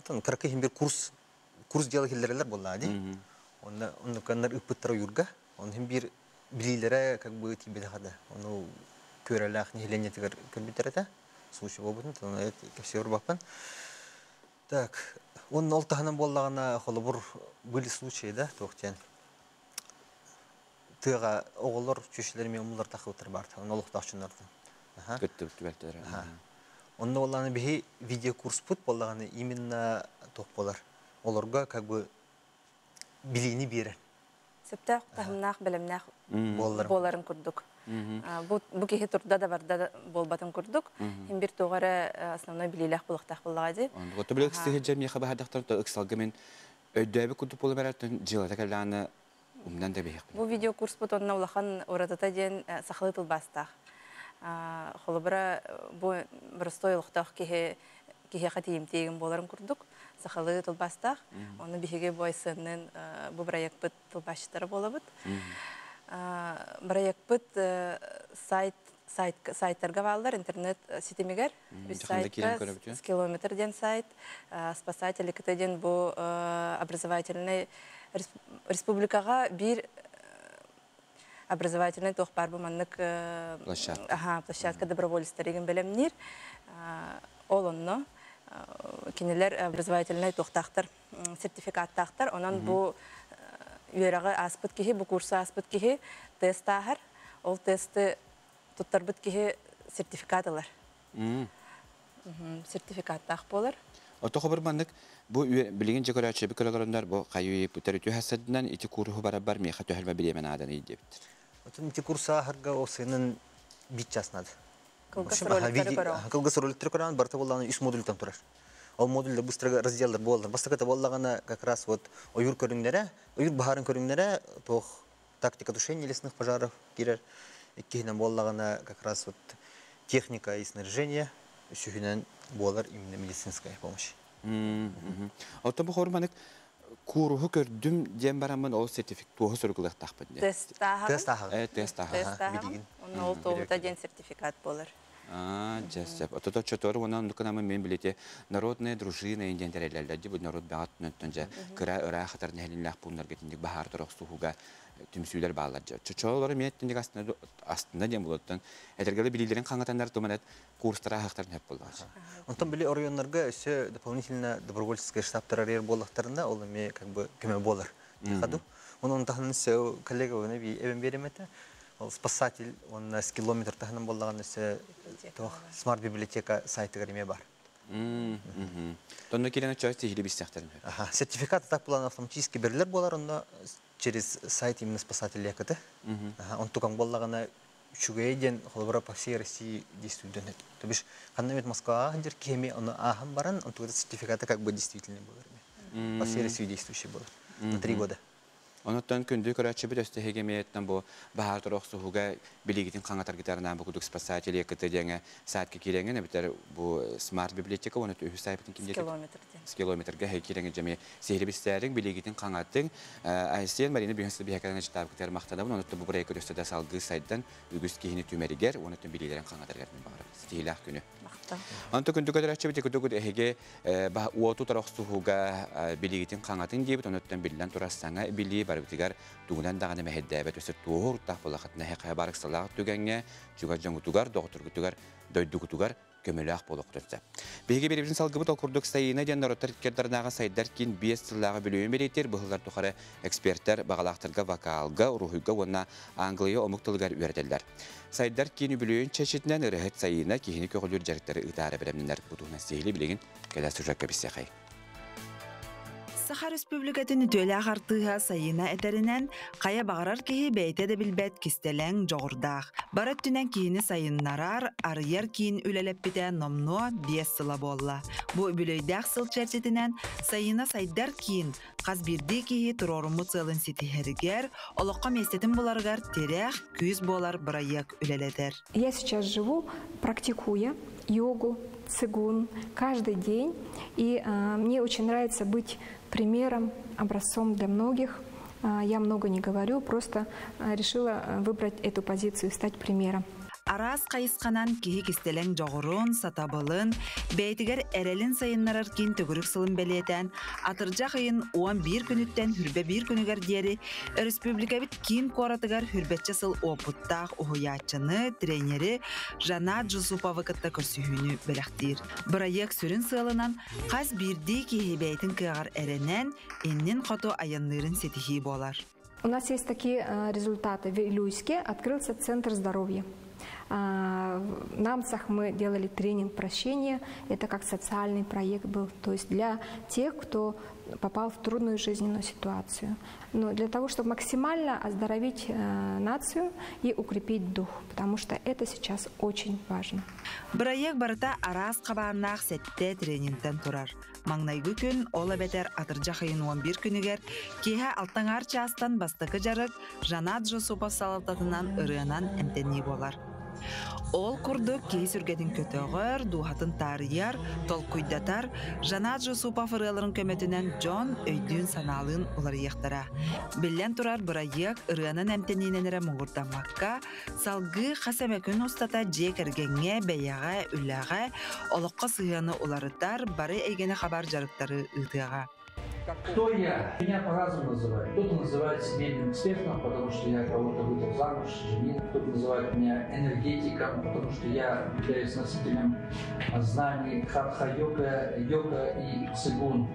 кыракый иһин бир курс курс дьыала киллэрэллэр буоллаа дии. Онно оннуканнар ыппыттар ойуурга. Онно иһин биир билиилэрэ как бы тиийбэтэҕэ да. Ону күөрэлээх нэһилиэнньэтигэр көрбүттэр этэ. Случай буолбутун, тону кэпсиэ урбаппын. Так, уонна ол таһынан буоллаҕына, холобур, были случаи, да, туох диэн тыаҕа оҕолор чүөчэлэр эмиэ умуллар тахыбыттар баар, онно олохтоох дьоннортон. Көттүбүт түбэлтэлэр. Онно буоллаҕына биһи видеокурспут буоллаҕына именно туох буолар, олорго как бы билиини биэрэр. Сөптөөх таһымнаах, бэлэмнээх буоларын курдук. Бу, бу киһи турда да барда да буолбатын курдук. Хин бир туох эрэ основной билиилээх булуохтаах буоллаҕа дии. Онно били ыксыһы дьэ миэхэ баһардахтар то ыксалга мин өйдөөбүт курдук буолан эрэр дьыалата кэллэҕинэ умнан да биһиэхпин. Бу видеокурспут онно улахан уратыта диэн сахалыы тылбаастаах. Холобура, бу боростуой олохтоох киһи киһиэхэ тиийимтиэгин буоларын курдук сахалыы тылбаастаах. Ону биһиги бу Айсеннын бу проектпыт тылбаасчыттара буолабыт. Проектпыт сайт сайт сайттарга бааллар интернет ситимигэр. Үс сайтка Скилометр диэн сайт, Спасатели КТ диэн бу образовательный республикаҕа биир образовательный туох баар бу маннык площадка. Аха, площадка доброволецтарыгын бэлэмниир. Ол онно кинилэр образовательный туохтаахтар, сертификаттаахтар. Онон бу үөрэҕи ааспыт киһи, бу курсу ааспыт киһи тест ааһар. Ол тесты туттарбыт киһи сертификат ылар. Сертификаттаах буолар. Ото хобур маннык бу билигин дьэ көрөөччү көрөлөрөннөр бу хайыы бүтэр үтү ити куруһу барабар миэхэ төһөлмө билиэмэн аадан диэбиттэр. Отон ити курс ааһарга ол сыйынын бит час надо. Кылгас роликтары көрөҕүн. Кылгас роликтары көрөҕүн, барыта буоллаҕына үс модультан турар. Ол модульдар быстро разделлар буолалар. Бастакыта буоллаҕына как раз вот ойуур көрүҥнэрэ, ойуур баһаарын көрүҥнэрэ, туох тактика тушения лесных пожаров киирэр. Иккиһинэн буоллаҕына как раз вот техника и снаряжение, үсүһүнэн буолар именно медицинская помощь. Оттон бу хорманык кууруһу көрдүм диэн бараммын ол сертифик туоһу суругулуохтаахпын диэн. Тест ааһаҕын. Тест ааһаҕын. Тест ааһаҕын. Онно ол туоһута диэн сертификат буолар. Аа, дьэ, сөп. Ото чотор уонна оннук гынаммын мин билити народная дружина диэн тэриллэллэр ди бу народ бэҕэт түнөттөн дьэ кыра ыраах хатар нэһилиннээх пууннарга итинник баһаар торохсуһууга. Түмсүүлэр бааллар. Чочоолору мен түнник астына астына диэн булуттан этергеле билилерин хаңатаннар туманат курстара хактарын хөп боллар. Онтон били оройоннорго өссө дополнительно добровольческий штабтар арыйар буоллахтарына, ол эми как бы көмө болар. Хаду. Онон таһынан өссө коллега оны би эбен беремете. Ол спасатель, он с километр таһынан боллаган өссө смарт библиотека сайтыгар эме бар. Тонно кирен чөй тихили бистяхтарын. Ага, сертификат так булан автоматически берилер болар, онно через сайт именно спасатель якыты. Он тукан боллагана үчүгэй ден холбора по всей России действует. То бишь, ханна мет Москва хандер кеми, он ахам баран, он тугата сертификаты как бы действительный был. По всей России действующий был. На 3 года. Онуттан күндү көрөчү бит өстө хегемиеттен бу баһар торохсуһуга билигитин хаңатар гитарынан бу кудук спасатель якыты деңе саатка киреңен битер бу смарт библиотека оны өһү сайпытын кимде Километр. Километрге хей киреңен жеме сехри бистерин билигитин хаңаттың Айсен Марина бүйөнсү бихакан житап китер мактанабын онуттан бу бурай көрөстө да салгы сайттан үгүс кихини түмеригер онуттан билилерин хаңатар мен багар стилах күнү. Онто күндү көрөчү бит күндү эһиге уоту торохсуһуга билигитин хаңатын диэбит онуттан биллен турасаңа били барбытыгар тугунан даганы мэһэддээбэт өсө туоһур тах булахатына хэкэ барыксалаах түгэҥҥэ чуга дьоҥутугар доҕотургутугар дойдугутугар көмөлөөх буолуохтурса. Биһиги берибин салгыбыт ол курдук сайына диэн народтар кердарнааҕа сайдар кин 5 сыллааҕы бүлүүн беритер быһылар тухары эксперттер бағалаахтарга вокалга, уруһуйга уонна Англия омук тылыгар үөрэтэллэр. Сайдар кин бүлүүн чэчитинэн ырыһыт сайына киһини көҕүлүр жарыктары ытаары беремненер бутуһuna сиһили билигин кэлэ сюжекка биссэхэй. Саха Республикатын үтүөлээх артыыһа Сайына этэринэн, хайа баҕарар киһи бэйэтэ да билбэт кистэлэҥ дьоҕурдаах. Бары өттүнэн киһини сайыннарар, арыйар киин үлэлэппитэ номнуо 5 сыла буолла. Бу үбүлүөйдээх сыл чэрчитинэн Сайына сайдар киин хас биирдии киһи туруоруммут сыалын ситиһэригэр, олоххо миэстэтин буларыгар тирэх, күүс буолар бырайыак үлэлэтэр. Я сейчас живу, практикуя йогу, цигун каждый день. И мне очень нравится быть примером, образцом для многих. Я много не говорю, просто решила выбрать эту позицию и стать примером. Араас хайысханан киһи кистэлэҥ дьоҕурун, сатабылын, бэйэтигэр эрэлин сайыннарар киин төгүрүк сылын бэлиэтээн, атырдьах ыйын 11 күнүттэн 21 күнүгэр диэри республикабыт киин куоратыгар сүүрбэччэ сыл опыттаах уһуйааччыны, тренери Жанат Жусуповы кытта көрсүһүүнү бэлэхтиир. Бырайыак сүрүн сыалынан хас биирдии киһи бэйэтин кыаҕар эрэнэн, иннин хоту айанныырын ситиһии буолар. У нас есть такие результаты. В Вилюйске открылся центр здоровья. В Намцах мы делали тренинг прощения. Это как социальный проект был. То есть для тех, кто попал в трудную жизненную ситуацию. Но для того, чтобы максимально оздоровить нацию и укрепить дух, потому что это сейчас очень важно. Бырайыак барыта араас хабааннаах сэттэ тренингтэн турар. Маҥнайгы күн ол эбэтэр атырдьах ыйын 11 күнүгэр киэһэ алта аҥаар чаастан бастакы дьарык Жанат Жусупов салалтатынан ырыанан эмтэнии буолар. Ол курдук киһи сүргэтин көтөҕөр, дууһатын таарыйар, толкуйдатар Жанат Жусупов ырыаларын көмөтүнэн дьон өйдүүн санаалыын уларыйыахтара. Биллэн турар бырайыак ырыанан эмтэниинэн эрэ муҥурдаммакка, салгыы хас эмэ күн устата дьиэ кэргэҥҥэ, бэйэҕэ, үлэҕэ, олоххо сыһыаны уларытар бары эйгэни хабар дьарыктары ыытыаҕа. Кто я? Меня по-разному называют. Кто-то называет семейным экспертом, потому что я кого-то выдал замуж, женил. Кто-то называет меня энергетиком, потому что я являюсь носителем знаний хатха-йога, йога и цигун.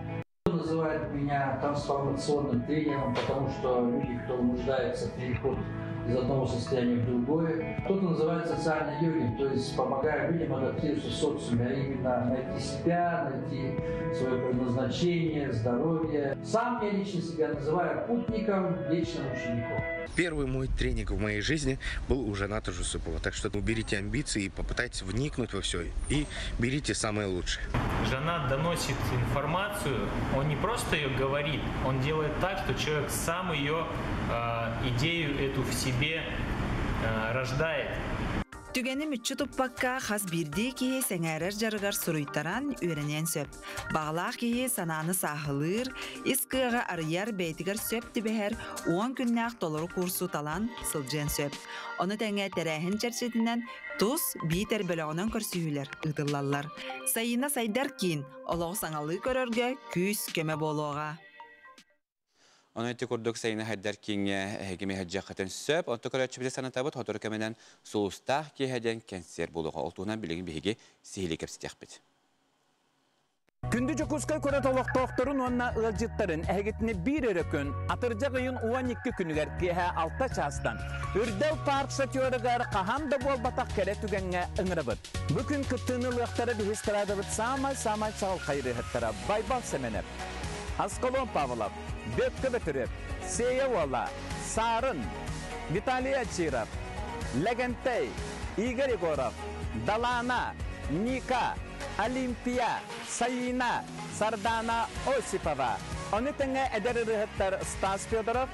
Кто-то называет меня трансформационным тренером, потому что люди, кто нуждается в переход из одного состояния в другое. Кто-то называет социальной йогой, то есть помогая людям адаптироваться в социуме, а именно найти себя, найти свое предназначение, здоровье. Сам я лично себя называю путником, вечным учеником. Первый мой тренинг в моей жизни был у Жаната Жусупова. Так что уберите амбиции и попытайтесь вникнуть во все. И берите самое лучшее. Жанат доносит информацию, он не просто ее говорит, он делает так, что человек сам ее идею эту в себе рождает. Түгэни мүччү туппакка хас биирдии киһи сэҥээрэр дьарыгар суруйтаран үөрэниэн сөп. Баҕалаах киһи санааны сааһылыыр, ис кыаҕы арыйар бэйэтигэр сөп түбэһэр 10 күннээх толору курсу талан сылдьыан сөп. Ону тэҥэ тэрээһин чэрчитинэн тус биитэр бөлөҕүнэн көрсүһүүлэр ыытыллаллар. Сайына сайдар киин олоҕу саҥалыы көрөргө күүс көмө буолуоҕа. Оны ити курдук сайыны хайдар киҥҥэ эһиги мэһэдьиэххитин сөп. Онто көрөөччүбүтэ санатабыт, сотору кэминэн Сулустаах киэһэ диэн кэнсиэр буолуоҕа. Ол туһунан билигин биһиги сиһилии кэпсэтиэхпит. Күндү Дьокуускай куорат олохтоохторун уонна ыалдьыттарын эһигитини биир эрэ күн, атырдьах ыйын 12 күнүгэр киэһэ 6 чаастан Үрдэл парк шатерыгар хаһан да буолбатах кэрэ түгэҥҥэ ыҥырабыт. Бу күн кыттыыны ылыахтара биһи эстрадабыт саамай-саамай чаҕылхай ырыаһыттара Байбал Сэмэнэп, Аскалон Павлов, Бөккө Бөтүрүөп, Сиэйэ Уола, Саарын, Виталий Очиров, Лэгэнтэй, Игорь Егоров, Далаана, Ника, Олимпия, Саина, Сардана Осипова. Ону тэҥэ эдэр ырыаһыттар Стас Федоров,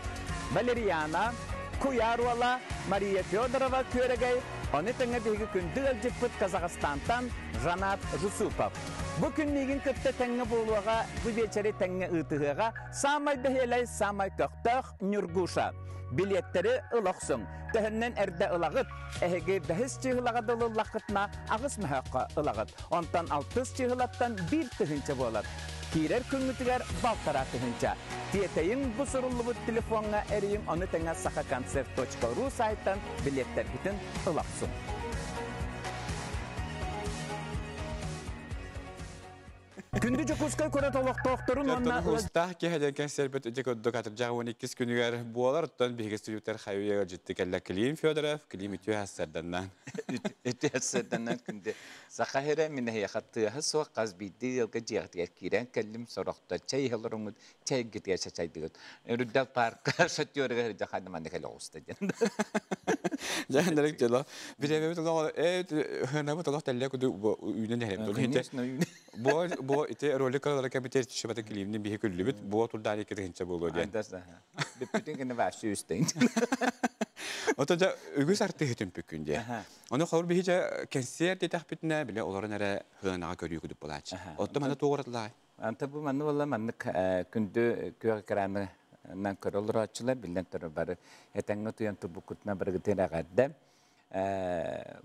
Валериана, Куйаар уола, Мария Федорова Күөрэгэй, ону тэҥэ биһиги күндү ыалдьыппыт Казахстантан Жанат Жусупов. Бу күн миигин кытта тэҥҥэ буолуоҕа, бу биэчэри тэҥҥэ ыытыһыаҕа саамай бэһиэлэй, саамай көхтөөх Ньургуша. Билиэттэри ыла охсуҥ. Төһөннөн эрдэ ылаҕыт, эһиги бэһис чыыһылаҕа дылыллаххытына аҕыс мөһөөххө ылаҕыт. Онтон алтыс чыыһылаттан 1000 буолар. Киирэр күҥҥүтүгэр 1500. Тиэтэйиҥ бу суруллубут телефоҥҥа эрийиҥ, ону тэҥэ сахаконцерт.ру сайтан билиэттэргитин ыла охсуҥ. Күндү Дьокуускай куорат олохтоохторун уонна Устаах киһи кэнсиэрбит ити курдук атырдьах 12 күнүгэр буолар. Оттон биһиги студиятар хайуя житти кэллэ Клим Федоров, Клим үтүө хассарданнан. Үтүө хассарданнан күндү. Саха сирэ мин эһиэхэ тыаһа суох хас биирдии ыалга дьиэҕитигэр киирэн кэллим, сорохтор чэй иһэ олороҥҥут, чэйгитигэр чачайдыгыт. Үрдэл парка шатёрыгар сылдьа ханна манна кэлэ оҕуста диэн. Дьэ, дьоло. Бириэмэбит олох хынабыт олох тэллэ куду үүнэн эһэм. Бу бу ити ролик калара кэбитер түшөбөтө килиимни биһи күллүбүт. Бу турдаан икки тыһынча буолуо диэн. Бүппүтүн гына вообще үстейин. Ото жа үгүс артыһы түмпүккүн дии. Ону холор биһи жа кэнсиэр диэтэхпитинэ биле олорон эрэ хыанаҕа көрүү күдүп булааччы. Отто маны туоҕуратылаай. Анта бу манны болла маннык күндү күөх экраны нан көрө олорооччулар биллэн турар бары этэҥҥэ утуйан турбуккутунан барыгытын эҕэрдэ.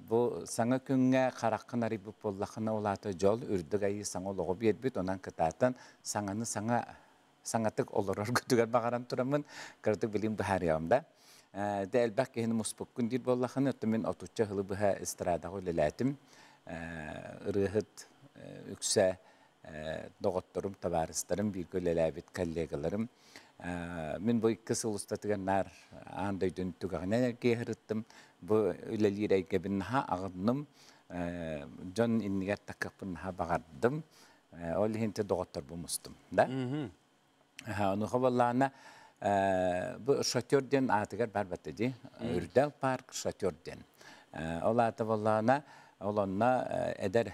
Бу саҥа күҥҥэ хараххын арыйбыт буоллаххына ол аата дьол үрдүк айыы саҥа олоҕу биэрбит онон кытаатан саҥаны саҥа саҥатык олороргутугар баҕаран тураммын кыратык билим быһаарыаҕым да. Дэ элбэх киһини муспуккун диир буоллаххына оттон мин отучча сылы быһа эстрадаҕа үлэлээтим. Ырыаһыт үксэ доҕотторум, табаарыстарым, бииргэ үлэлээбит коллегаларым. Мин бу икки сыл устатыгар наар аан дойдуну түгэҕинэн эргийэ сырыттым. Бу үлэлиир эйгэбин наһаа аҕынным. Дьон иннигэр таккаппын наһаа баҕардым. Ол иһин доҕотторбун мустум. Да? Онуоха буоллаҕына бу шатер диэн аатыгар бар батта дии. Үрдэл парк шатер диэн. Ол аата буоллаҕына ол онно эдэр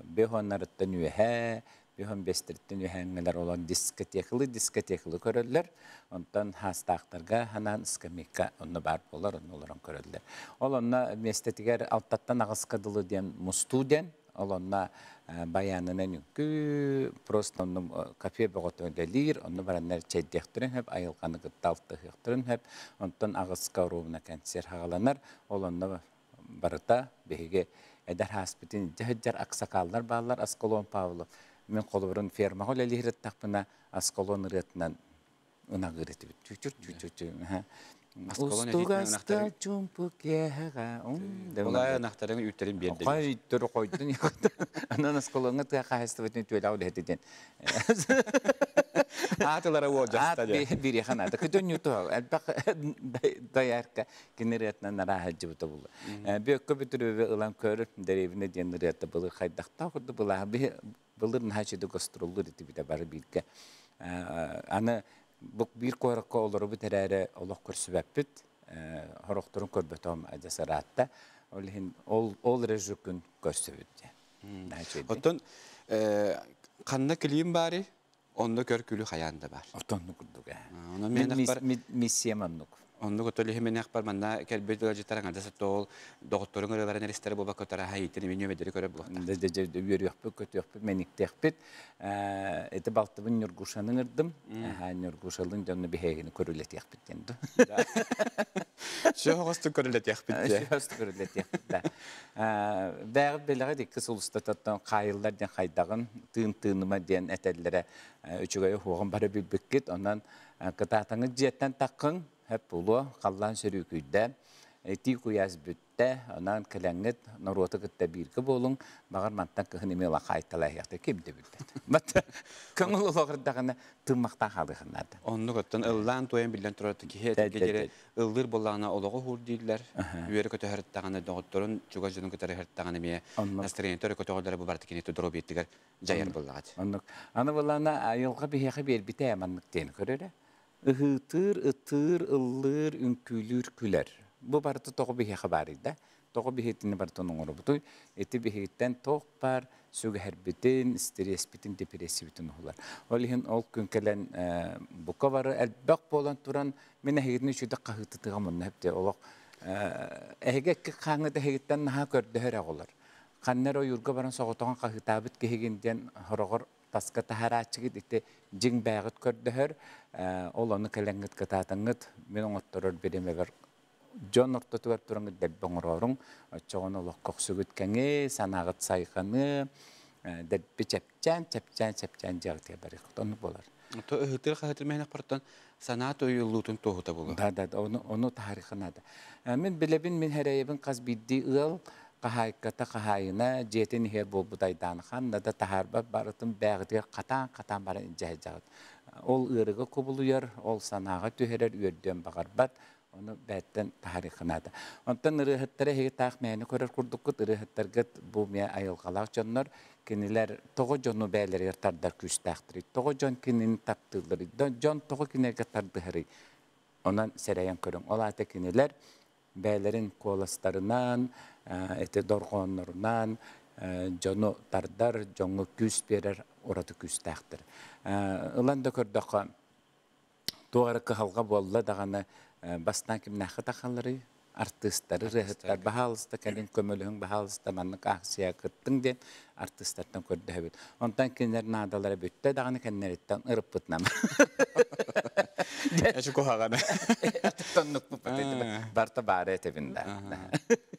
бөһоннарыттан үөһэ, бөһөн бэстэриттэн үөһээҥҥэлэр олон дискотекалы дискотекалы көрөллөр. Онтон хаастаахтарга ханаан скамейка онно баар буолар, онно олорон көрөллөр. Ол онно миэстэтигэр алтаттан аҕыска дылы диэн мустуу диэн Ол онно баянынан үҥкүү, просто онно кафе бөҕөтө үлэлиир, онно бараннар чэйдиэхтэрин сөп, айылҕаны кытта алтыһыахтарын сөп. Онтон аҕыска ровно кэнсиэр хаҕаланар. Ол онно барыта биһиги эдэр ааспытын илдьэ сылдьар аксакаллар бааллар Аскалон Павлов. Мин холобурун фермаҕа үлэлиир ырыттахпына Аскалон ырыатынан ынагыр этибит. Чүчүр чүчү. Устугаста чумпу киэһэҕэ. Олай ынахтарын үүттэрин биэрдэ. Хой үүттөрү хойдун. Анан осколоҥҥа тыа хаһайыстыбатын түөлэҕэ үлэһитин. Аатылара уолдьаста. Аат бириэхэ наада. Көтөн ньуту элбэх доярка кини ырыатынан арааһа дьыбыта булла. Бүөккө бүтүрүбү ылан көр дэриэбинэ диэн ырыата былыр хайдахтаах курдук былааһы былыр наһаа үчүгэй гастроллуур этибитэ бары бииргэ. Аны бу биир куоракка олоробут эрээри олох көрсүбэппит. Хорохторун көрбөтөм адьас ыраатта. Ол иһин ол ол эрэ күн көрсөбүт диэн. Оттон ханна клим баары, онно көр күлү хайаан да бар. Отонну курдук. Миссиям оннук. Оннук отолиһименэх бар манна кэлбит ыалдьыттар аҥардас тоол доҕотторуҥ ырыаларын эристэрэ буолбакка тараха иитин эми ньүөмэдэри көрөр буолуохтаах. Үөрүөхпүт, көтүөхпүт, мэниктиэхпит. Ити балтыбын Ньургушаны ыҥырдым. Ньургушалыын дьонну биһиэгини көрүлэтиэхпит диэн ду. Сөһөҕөстүк көрүлэтиэхпит диэн. Сөһөҕөстүк көрүлэтиэхпит да. Бэҕит билэҕит икки сыл устататтан хаайыллар диэн хайдаҕын, тыын тыыныма диэн этэллэрэ үчүгэйи уһуоҕун бары билбиккит. Онон кытаатаҥыт дьиэттэн таххыҥ, хөп булуо, халлаан сөрүүкүйдэ, итии куйаас бүттэ, онон кэлэҥҥит норуоту кытта бииргэ буолуҥ, баҕар мантан кыһын эмиэ ыла хаайталаһыахта ким да билбэт. Бат көҥүл олоҕурдаҕына тыыммахтаан хаалыахын наада. Оннук оттон ыллаан туойан биллэн турар киһи этэргэ диэри ыллыыр буоллаҕына олоҕу уһуур дииллэр. Үөрэ көтөһөртаҕына доҕотторун чугас дьонун кытары ыһыртаҕына эмиэ настроениета өрө көтөҕөллөрө бу барыта кини доруобуйатыгар дьайар буоллаҕа. Оннук. Аны былаана айылҕа биһиэхэ биэрбитэ маннык диэн көрөрө. Ыһыытыыр, ытыыр, ыллыыр, үҥкүүлүүр, күлэр. Бу барыта тоҕо биһиэхэ баарый да? Тоҕо биһиэтини барытын оҥоробутуй? Ити биһигиттэн туох баар сүгэһэрбитин, стреспитин, депрессибитин уһулар. Ол иһин ол күн кэлэн бука бары элбэх буолан туран мин эһигитин үчүгдэ хаһыытытыга мунна хэпте олох эһиги экки хааҥҥыт эһигиттэн наһаа көрдөһөр оҕолор. Ханна эрэ ойуурга баран соҕотоҕун хаһыытаабыт киһигин диэн хороҕор таска таһарааччыгыт ити дьиҥ бээҕит көрдөһөр, ол ону кэлэҥҥит кытаатаҥҥыт мин оҥотторор бириэмэбэр дьон ортотугар тураҥҥыт дэлби оҥорооруҥ, оччоҕуна олох көхсүгүт кэҥии, санааҕыт сайҕаныы, дэлби чэпчээн, чэпчээн, чэпчээн дьиэҕитигэр барыаххыт. Оннук буолар. То ыһытыр хаһытыр мэһэнэх бартан санаа тойуллуутун туоһута буолуо. Да, да, ону, ону таһаарыахха наада. Мин билэбин, мин хэрэйэбин хас биирдии ыал хаһаайката хаһаайына дьиэтин иһэр буолбут айдааны ханна да таһаарбат барытын бээҕитигэр хатаан-хатаан баран илдьэ сылдьаҕыт. Ол ыарыга кубулуйар, ол санааҕа түһэрэр, үөрдүөн баҕарбат, ону бээттэн таһаарыахха наада. Онтон ырыаһыттары эһиги таах мээнэ көрөр курдуккут, ырыаһыттаргыт бу эмиэ айылҕалаах дьоннор, кинилэр тоҕо дьону бэйэлэригэр тардар күүстээхтэрий, тоҕо дьон кинини таптыылларый, дьон тоҕо кинилэргэ тардыһарый? Онон сэрэйэн көрүҥ. Ол аата кинилэр бэйэлэрин куоластарынан, ити дорҕооннорунан дьону тардар, дьоҥҥо күүс биэрэр ураты күүстээхтэр. Ылан да көрдөххө, туох эрэ кыһалҕа буолла даҕаны бастаан кимнээххэ тахалларый? Артыыстары, ырыаһыттар, баһаалыста кэлин көмөлөһүҥ, баһаалыста маннык акция кыттыҥ диэн артыыстартан көрдөһөбүт. Онтон кинилэр наадалара бүттэ даҕаны кэннэриттэн ырыппытынан. Эчи куһаҕана. Тоннукпут барта баара этэбин да.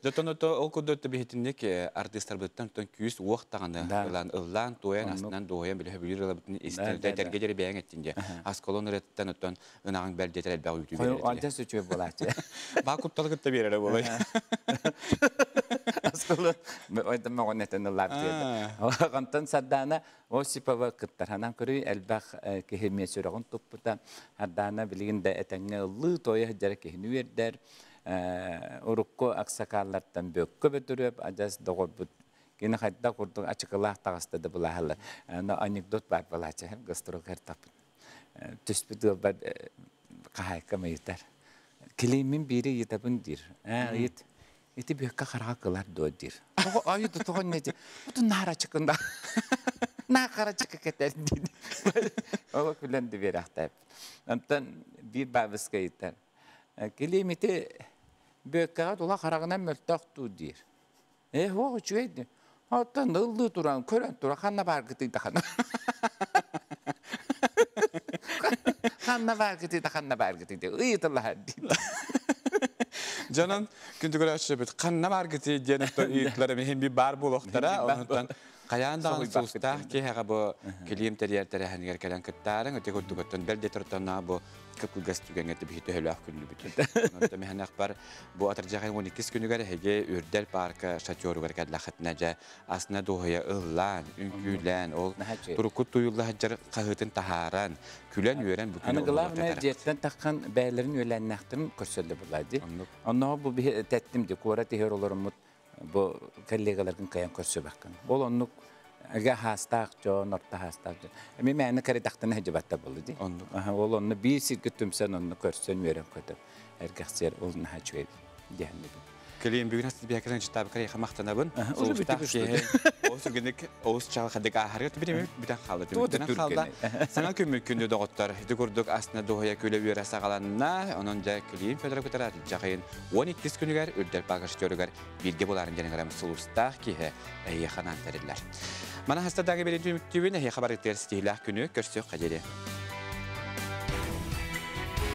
Дьотон ото ол курдук биһитинник артыыстарбыттан тон күүс уох даҕаны ылан ыллаан туойан астынан дуоһуйан билэ бүлүр ылабытын истэн тэргэ дьэри бэйэҥ эттин дьэ. Асколон ырыаттан оттон ынаҕыҥ бэл диэтэр элбэх үүтү биэрэр. Адьас үчүгэй буолааччы. Баа кутталы кытта биэрэрэ буолай. Асколон ойдом моҕон этэн ыллаабыт диэтэ. Онтон Сардаана Осипова кыттарханан көрүй элбэх киһи эмиэ сүрэҕин туппута. Сардаана билигин да этэҥҥэ ыллыы туойа сылдьара киһини үөрдэр. Урукку аксакааллартан Бөккө Бөтүрүөп адьас доҕорбут кини хайдах курдук ачыкылаах таҕыста да былаһалар. Анекдот баар балаача гастрогар таппыт. Түспүт ыалбар хаһаайкам ыйытар. Килииммин биири ыйытабын диир. Ээ ыйыт. Ити бүөккэ хараҕа кылар дуо диир. Тоҕо айы тоҕо не диир. Бутун наара чыкында. Наахара чыкы кэтэр диир. Ол күлэн да биэрэхтээп. Онтон биир баабыска ыйытар. Килиим ити бүөккэҕэ тула хараҕынан мөлтөх дуу диир. Ээ суох үчүгэй диир. Оттон ыллыы туран көрөн тура ханна бааргытый да ханна. Ханна бааргытый да ханна бааргытый диye ыйытылаһар диир. Дьонон күндү көрөөччүбүт ханна бааргытый диэн ыйытылар эмиһин би баар буолуохтара. Онтон хайаан даҕаны суустаах киһиэхэ бу килиим тэрийэр тэрээһинигэр кэлэн кыттаарыҥ. Ити курдук бэл де тортоннаа бу кып-кылгас түгэҥҥэ биһи төһөлөөх күннүбүт. Онон миһэнэхпар бу атырдьах 12 күнүгэр эһиги Үрдэл парка шатеругар кэллэххитинэ дьэ асына дуоһуйа ыллаан, үҥкүүлээн, ол туруккут туйулла сылдьар хаһыытын таһааран, күлэн-үөрэн бу күнү Аны главное дьиэттэн таххан бэйэлэрин үөлээннээхтэрин көрсөллөр булаа дии. Онно бу биһи тэттим ди куорат иһэр олоруммут бу коллегаларгын кыайан көрсүбэккин. Ол оннук эгэ хаастаах дьон, орто хаастаах дьон. Эми мээнэ кэритахтана сылдьыбатта буолла дии. Ол онно биир сиргэ түмсэн онно көрсөн үөрэн көтөр. Эргэхсиэр ол наһаа үчүгэй диэхиннибин. Кэлин бүгүн хас биһэкэтен житабы карай хамахтанабын. Оус үгүнүк оус чал хадык ахарга түбүрү бүтэн хаалды. Бүтэн хаалды. Саҥа күммүт күндү доҕоттор. Ити курдук астына дуһая күлэ үөрэ саҕаланна. Онон дьэ Клим Федоров кытара жакайын 12 күнүгэр үрдэл багажтөрүгэр бирге буларын денегерем сулустаах киһи эйе ханан териллер. Мана хастадагы берин түмүктүүбүн эйе хабар ытыр стихилээх күнү көрсөх хадери.